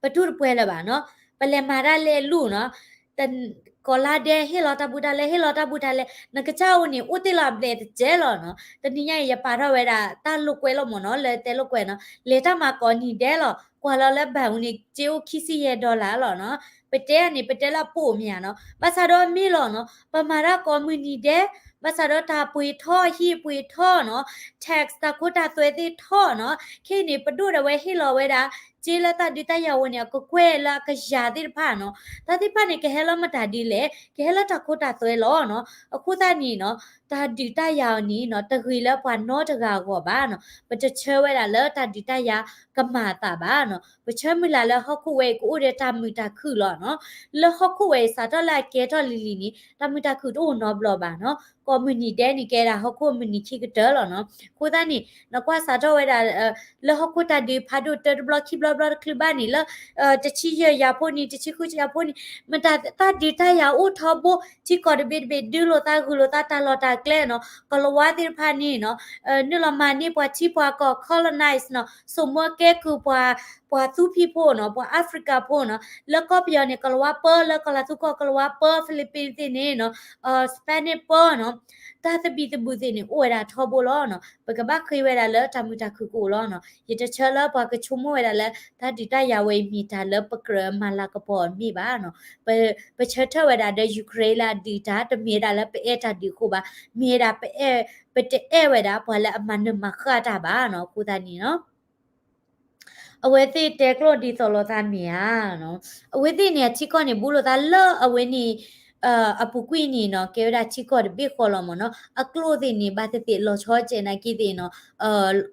ပတူၢ်တပှဲၤလၢၤဘၣ်နီၤ. ပလဲၤမၤတၢ်လဲၤလူၤနီၤ ကိးလါဒဲး ဟ့ၣ်လီၤတၢ်ဘူးတၢ်လဲ ဟ့ၣ်လီၤတၢ်ဘူးတၢ်လဲ နကစၢ်အိၣ်န့ၣ် အိၣ်တ့ၢ်လီၤအဘျဲၣ်တစဲးလီၤနီၤ. တနံၤညါအံၤ ယပာ်ထီၣ်ဝဲဒၣ်တၢ်လိာ်ကွဲလီၤမ့ၢ်နီၤ လၢတဲလိာ်ကွဲနီၤ လဲၤတၢ်မၤကိးနံၤဒဲးလီၤ ကွၢ်လီၤလၢဘဏ်ပူၤန့ၣ် စ့အိၣ်ခံဆံယဲၢ် dollar လီၤနီၤ. ပတဲန့ၣ် ပတဲလၢအပိာ်မ့ၢ်ဧါနီၤ ဘၣ်ဆၣ်ဒီးမ့ၢ်လီၤနီၤ ပမၤတၢ်ကိးမုၢ်နံၤဒဲး ဘၣ်ဆၣ်ဒီးတၢ်ပှ့ၤထီၣ်ဟံၣ်ပှ့ၤထီၣ်နီၤ tax တၢ်ခိတၢ်သွဲသ့ၣ်ထီၣ်နီၤ. ခဲအံၤန့ၣ် ပဒိၣ်ဒၣ်ဝဲဟ့ၣ်လီၤဝဲဒၣ် စ့လၢတၢ်ဒုးတၢ်ယၤဝဲန့ၣ် အကကွဲၢ်လၢအကယၤသ့ၣ်တဖၣ်နီၤ. တၢ်သ့ၣ်တဖၣ်န့ၣ် ကဟဲလၢမတၤဒ်လဲၣ် ကဟဲလၢတၢ်ခိတၢ်သွဲလီၤနီၤ. အဃိသတးန့ၣ်နီၤ တၢ်ဒုးတၢ်ယၤအီၤန့ၣ်နီၤ တဂ့ၤလၢပှၤနီတဂၤအဂီၢ်ဘၣ်နီၤ. ပတဆၢဝဲဒၣ်လၢတၢ်ဒုးတၢ်ယၤကမၤအသးဘၣ်နီၤ. ပဆၢမုၢ်လၢ်လၢဟီၣ်ခိၣ်ဝဲအံၤကအိၣ်ဒီးတၢ်မုာ်တၢ်ခုၣ်လီၤနီၤ. လၢဟီၣ်ခိၣ်ဝဲအံၤစးထီၣ်လၢအကဲထီၣ်လံၤလံၤန့ၣ် တၢ်မုာ်တၢ်ခုၣ်တအိၣ်နီတဘျီဘၣ်နီၤ. ကိးမုၢ်နံၤဒဲးန့ၣ် ကဲဒၣ်ဟီၣ်ခိၣ်မုၢ်နံၤခံကတၢၢ်လီၤနီၤ. အဃိသတးန့ၣ် နကွၢ်စးထီၣ်ဝဲဒၣ် လၢဟီၣ်ခိၣ်တၢ်ဒုးဖးဒိၣ်တၢတဘျီခံဘျီဘျီတချုးဘၣ်န့ၣ် လၢ တဆံယဲၢ်ယၤဖိန့ၣ် တဆံဃုယၤဖိန့ၣ် မတၤတၢ်ဒုးတၢ်ယၤအိၣ်ထီဘိ ထံကီၢ်တဘ့ၣ်တဘ့ၣ် ဒုးလိာ်သးဂုာ်လိာ်သးတၢ်လီၢ်တၢ်ကျဲနီၤ. ကလၤဝါသ့ၣ်တဖၣ်န့ၣ်နီၤ နုာ်လီၤမၤန့ၢ်ပှၤထံပှၤကီၢ် colonize နီၤ စိာ်မၢကဲကုၢ်ပှၤ ပှၤသူဖံးဖိနီၤ ပှၤ Africa ဖိနီၤ. လၢကီၢ်ပယီၤန့ၣ် ကလၤဝါပၢ လၢကီၢ်လၤသူကီၢ် ကလၤဝါပၢ Philippines သ့ၣ်န့ၣ်နီၤ Spanish ပၢနီၤ. တၢ်သဘံၣ်သဘုၣ်သ့ၣ်န့ၣ် အိၣ်ဝဲဒၣ်ထီဘိလီၤနီၤ. ပကဘၣ်ဃ့ဝဲဒၣ်လၢတၢ်မုာ်တၢ်ခုၣ်ကအိၣ်လီၤနီၤ. ယတဆၢလၢပှၤကဆိကမိၣ်ဝဲဒၣ်လၢ တၢ်ဒုးတၢ်ယၤဝဲအံၤမ့ၢ်တၢ်လၢပကြၢးမၤလၤကပီၤအီၤမ့ၢ်ဘၣ်နီၤ. ပဆၢထၢၣ်ဝဲဒၣ်ဒီး Ukraine လၢအဒုးတၢ် တမ့ၢ်ဝဲဒၣ်လၢပအဲၣ်တၢ်ဒုးအဃိဘၣ်. မ့ၢ်ဝဲဒၣ်ပအဲၣ် ပတအဲၣ်ဝဲဒၣ်ပှၤလၢအမၤနၢၤမၤဃၣ်တၢ်ဘၣ်နီၤ. အဃိသတးန့ၣ်နီၤ အဝဲသ့ၣ်တဲကျိၣ်ဒ်သိးလိာ်သးမ့ၢ်ဧါနီၤ. အဝဲသ့ၣ်န့ၣ် အထံကီၢ်န့ၣ် ဘူးလိာ်သးလၢအဝဲန့ၣ် အပူၤကွံာ်န့ၣ်နီၤ ကဲဝဲဒၣ်ထံကီၢ်တဘ့ၣ်ဃီလီၤမ့ၢ်နီၤ. အကျိၣ်သ့ၣ်န့ၣ် ဘၣ်သ့ၣ်သ့ၣ်လီၤဆီကဲးနာ်က့သ့ၣ်နီၤ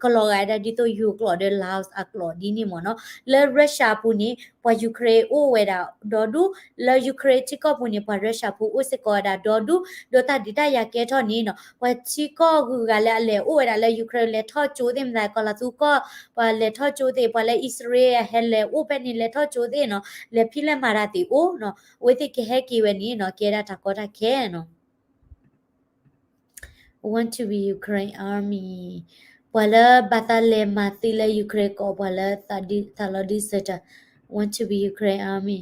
ကလီၤဂာ်ဒၣ်ဒ်သိးယိၤကျိာ်ဒီး Laos အကျိာ်ဒ်န့ၣ်မ့ၢ်နီၤ. လၢ Russia ပူၤန့ၣ် ပှၤ Ukraine အိၣ်ဝဲဒၣ်ဒီဒူၣ်, လၢ Ukraine ထံကီၢ်ပူၤန့ၣ် ပှၤ Russia ဖိအိၣ်စ့ၢ်ကီးဝဲဒၣ်ဒီဒူၣ်, ဒီးတၢ်ဒုးတၢ်ယၤကဲထီၣ်န့ၣ်နီၤ ပှၤထံကီၢ်ဂုၤဂၤလၢအလဲၤအိၣ်ဝဲဒၣ်လၢ Ukraine လဲၤထီၣ်ကၠိသ့ၣ်မတၤ ကီၢ်လၤသူကီၢ် ပှၤလဲၤထီၣ်ကၠိသ့ၣ် ပှၤလၢ Israel ဟဲလဲၤအိၣ်ဖဲန့ၣ် လဲၤထီၣ်ကၠိသ့ၣ်နီၤ လဲၤဖံးလဲၤမၤတၢ်သ့ၣ်အိၣ်နီၤ အဝဲသ့ၣ်ကဟဲက့ၤဝဲန့ၣ်နီၤ ကဲဒၣ်တၢ်ကီတၢ်ခဲနီၤ Want to be Ukraine Army ပှၤလၢဘၣ်သးလဲၤမၤသံလၢ Ukraine ကိးပှၤလၢသးလီၤဒုးစၢၤတၢ် Want to be Ukraine Army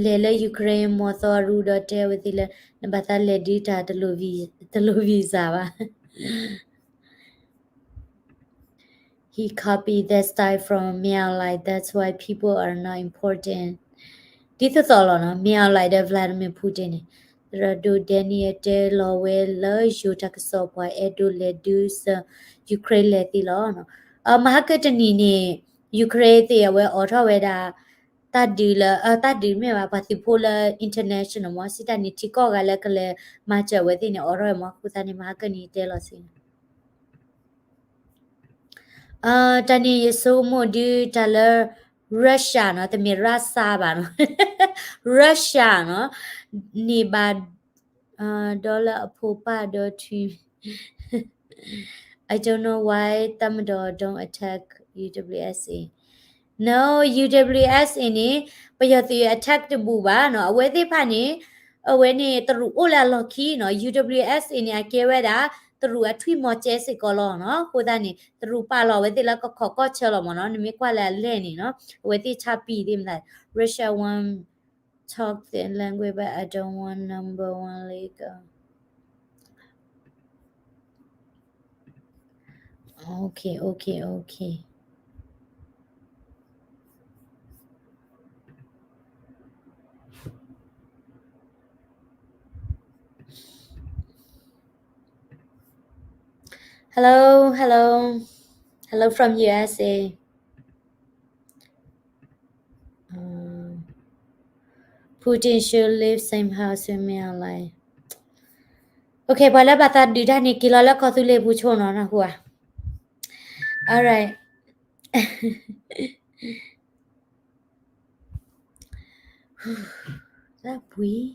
လဲၤလၢ Ukraine မီၤသီရူဒီးတဲဝဲသ့ၣ်လၢ နဘၣ်သးလဲၤဒုးတၢ် တလိၣ် visa ဘၣ် He copied that style from Min Aung Hlaing, that's why people are not important. ဒ်သိးသိးလီၤနီၤ Min Aung Hlaing ဒီး Vladimir Putin န့ၣ် သရၣ်ဒိၣ် Daniel တဲလီၤဝဲလၢယိၤတၢ်ကစီၣ် ပှၤအဲၣ်ဒိးလဲၤဒုးစၢၤ Ukraine လဲၤသ့လီၤ. မဟါကတနံၤန့ၣ် Ukraine သ့ၣ်အဝဲအိးထီၣ်ဝဲဒၣ် တၢ်ဒုးလၢ တၢ်ဒုးမ့ၢ်ဘၣ် ပှၤသုးဖိလၢ international မ့ၢ် စံးတၢ်န့ၣ် ထံကီၢ်ဂၤလၢကလဲၤမၤစၢၤဝဲသ့ၣ်န့ၣ် အိးထီၣ်ဝဲမ့ၢ် အဃိသတးန့ၣ် မဟါကနံၤတဲလီၤစ့ၢ် တၢ်န့ၣ်ယဆိကမိၣ်ဒုးတၢ်လၢ Russia နီၤ, တမ့ၢ် Russia ဘၣ်နီၤ, Russia နီၤ, န့ၢ်ဘၣ် dollar အဖိပၢ်ဒီးထွံၣ် I don't know why တပ်မတော် don't attack U W S A. No, U W S A န့ၣ် ပယီၤသုး attack တဘူးဘၣ်နီၤ, အဝဲသ့ၣ်တဖၣ်န့ၣ် အဝဲန့ၣ်တရူးအိၣ်လၢအလီၢ်ခံနီၤ, U W S A န့ၣ် အကဲဝဲဒၣ် တရူးအထွံၣ်မီၤကဲစ့ၢ်ကီးလီၤနီၤ, အဃိသတးန့ၣ် တရူးပာ်လီၤအဝဲသ့ၣ်လၢကခီၣ်ကီၢ်ဆၢလီၤမ့ၢ်နီၤ, နမ့ၢ်ကွၢ်လၢအလဲၢ်န့ၣ်နီၤ, အဝဲသ့ၣ်ဆါပံၤသ့ၣ်မသး, Russia one talk the language but I don't want number one legal. Okay, okay, okay. Hello, hello. Hello from U S A. Uh, Putin should live same house with me online. Okay, ပှၤလၢဘၣ်သးဒုးတၢ်န့ၣ် က့ၤလီၤလၢကီၢ်သူလ့ၤပူၤဆိနီၤ နၢ်ဟူဧါ. All right. တၢ်ဘှံး ဒီး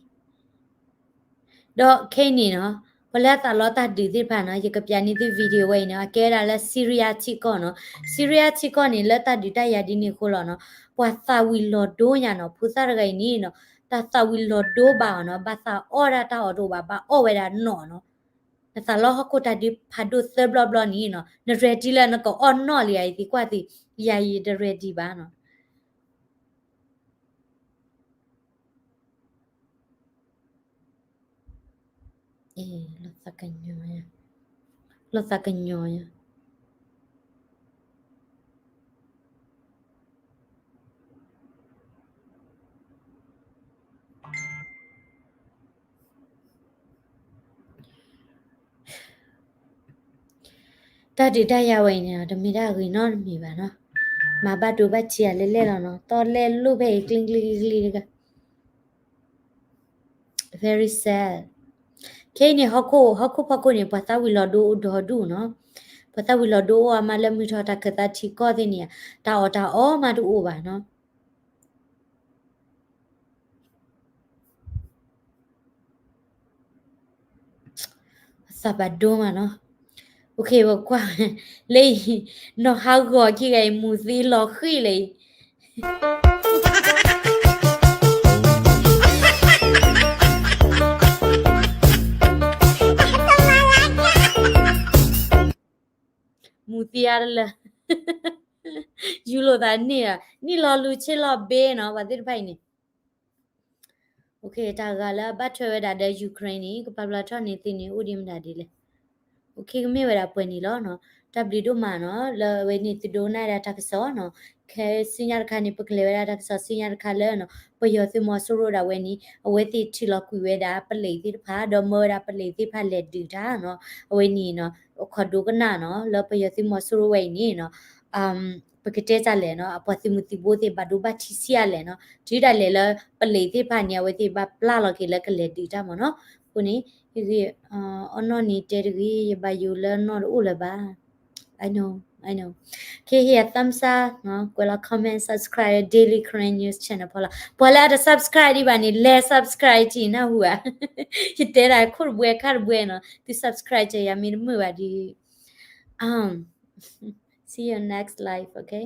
ခဲအံၤန့ၣ်နီၤ, ပှၤလၢအသးလီတၢ်ဒုးသ့ၣ်တဖၣ်နီၤ, ယကပြးန့ၢ်သု video ဝဲအံၤနီၤ, အကဲဝဲဒၣ်လၢ Syria ထံကီၢ်နီၤ, Syria ထံကီၢ်န့ၣ် လၢတၢ်ဒုးတၢ်ယၤဒ်န့ၣ်အဃိလီၤနီၤ, ပှၤသးဝံၤလီၤဒိညါနီၤ, ဖိသၣ်တဂၤအံၤန့ၣ်နီၤ, တၢ်သးဝံၤလီၤဒိဘၣ်အီၤနီၤ, ဘၣ်သးအီၣ်ဒၣ်တၢ်အီၣ်တအိၣ်ဘၣ်, ဘၣ်အီၣ်ဝဲဒၣ်နီၣ်နီၤ, နသးလီဟီၣ်ခိၣ်တၢ်ဒုးဖးဒိၣ်သၢဘျီဘျီန့ၣ်နီၤ, န ready လၢနကအီၣ်နီၣ်လံဧါ, ယသံကွၢ်သု, ယၤယတ ready ဘၣ်နီၤ. လီၤသးကညီၤယၤ, လီၤသးကညီၤယၤ. တၢ်ဒုးတၢ်ယၤဝဲအံၤန့ၣ် တမ့ၢ်တၢ်ဂ့ၤနီတမံၤဘၣ်နီၤ, မၤဘၣ်ဒိဘၣ်ထံးယၤလဲၣ်လဲၣ်လီၤနီၤ, တီၢ်လဲၣ်လိၣ်ဖဲအံၤ ကျံကျံကျံကျံတဂၤ. Very sad. ခဲအံၤန့ၣ် ဟီၣ်ခိၣ် ဟီၣ်ခိၣ်ဖီခိၣ်န့ၣ် ပှၤသးဝံၤလီၤဒိအိၣ်ဒီဒူၣ်နီၤ, ပှၤသးဝံၤလီၤဒိအိၣ်အါမးလၢမုၢ်ထီၣ်တၢ်ခၢၣ်သးထံကီၢ်သ့ၣ်န့ၣ်, တၢ်အီၣ်တၢ်အီမးတအိၣ်ဘၣ်နီၤ. သးဘၣ်ဒိမးနီၤ. Okay, ပကွၢ်လၢအံၤ, နီၢ်ဟးဂီၤခံဂၤအံၤ မူၤသံလီၤဃံၤလၢအံၤ. မူၤသံအါတလၢ, ယူၤလိာ်သးန့ၢ်ဧါ, နံၣ်လီၤလူၤဆ့လီၤဘ့နီၤ, ပှၤသ့ၣ်တဖၣ်အံၤန့ၣ်. Okay, တၢ်ဂၤလၢအဘၣ်ထွဲဝဲဒၣ်ဒီး Ukraine န့ၣ် ကပာ်ဖျါထီၣ်န့ၢ်သုန့ၣ် အိၣ်ဒံးမတၤဒ်လဲၣ်. Okay, ကမ့ၢ်ဝဲဒၣ်ပှဲၤန့ၣ်လီၤနီၤ. တၢ်ဘျုးဒိၣ်မးနီၤ, လၢအဝဲန့ၣ်သုဒိကနၣ်ဝဲဒၣ်တၢ်ကစီၣ်နီၤ. ခဲဆူညါတခါန့ၣ် ပကလဲၤဝဲဒၣ်တၢ်ကစီၣ်ဆူညါတခါလၢနီၤ, ပယီၤသုးမီၤစိရိၤဒၣ်ဝဲန့ၣ် အဝဲသ့ၣ်ထုးလီၤကွံာ်ဝဲဒၣ်ပလံးသ့ၣ်တဖၣ်, ဒီးမၢဝဲဒၣ်ပလံးသ့ၣ်တဖၣ်လဲၤဒုးတၢ်နီၤ. အဝဲန့ၣ်နီၤ, ခီဒိကနၣ်နီၤ, လၢပယီၤသုးမီၤစိရိၤဝဲအံၤန့ၣ်နီၤ, ပကတဲတၢ်လဲၣ်နီၤ, အပှၤသုးမုၢ်သံၣ်ဘိသ့ၣ်ဘၣ်ဒိဘၣ်ထံးဆံးအါလဲၣ်နီၤ, တုၤဒၣ်လဲာ်လၢပလံးသ့ၣ်တဖၣ်န့ၣ် အဝဲသ့ၣ်ဘၣ်ပျၢ်လီၤက့ၤလၢကလဲၤဒုးတၢ်မ့ၢ်နီၤ. အဃိန့ၣ် ယဂ့ၢ်, အနီၢ်န့ၣ်တဲတဂ့ၤ, ယဘၣ်ယိၣ်လၢအနီၢ်တအိၣ်လၢၤဘၣ်. I know, I know. Okay, hit a thumbs up, ကွဲးလီၤ comment, subscribe Daily Karen News Channel ဖီလာ်. ပှၤလၢအတ subscribe ဒံးဘၣ်န့ၣ် လဲၤ subscribe ထံၣ်နၢ်ဟူဧါ. ယတဲဒၣ်ခိၣ်တဘှဲခါတဘှဲနီၤ, သု subscribe ယၤမ့ၢ်တမုာ်ဘၣ်ဒီး See you next live, okay?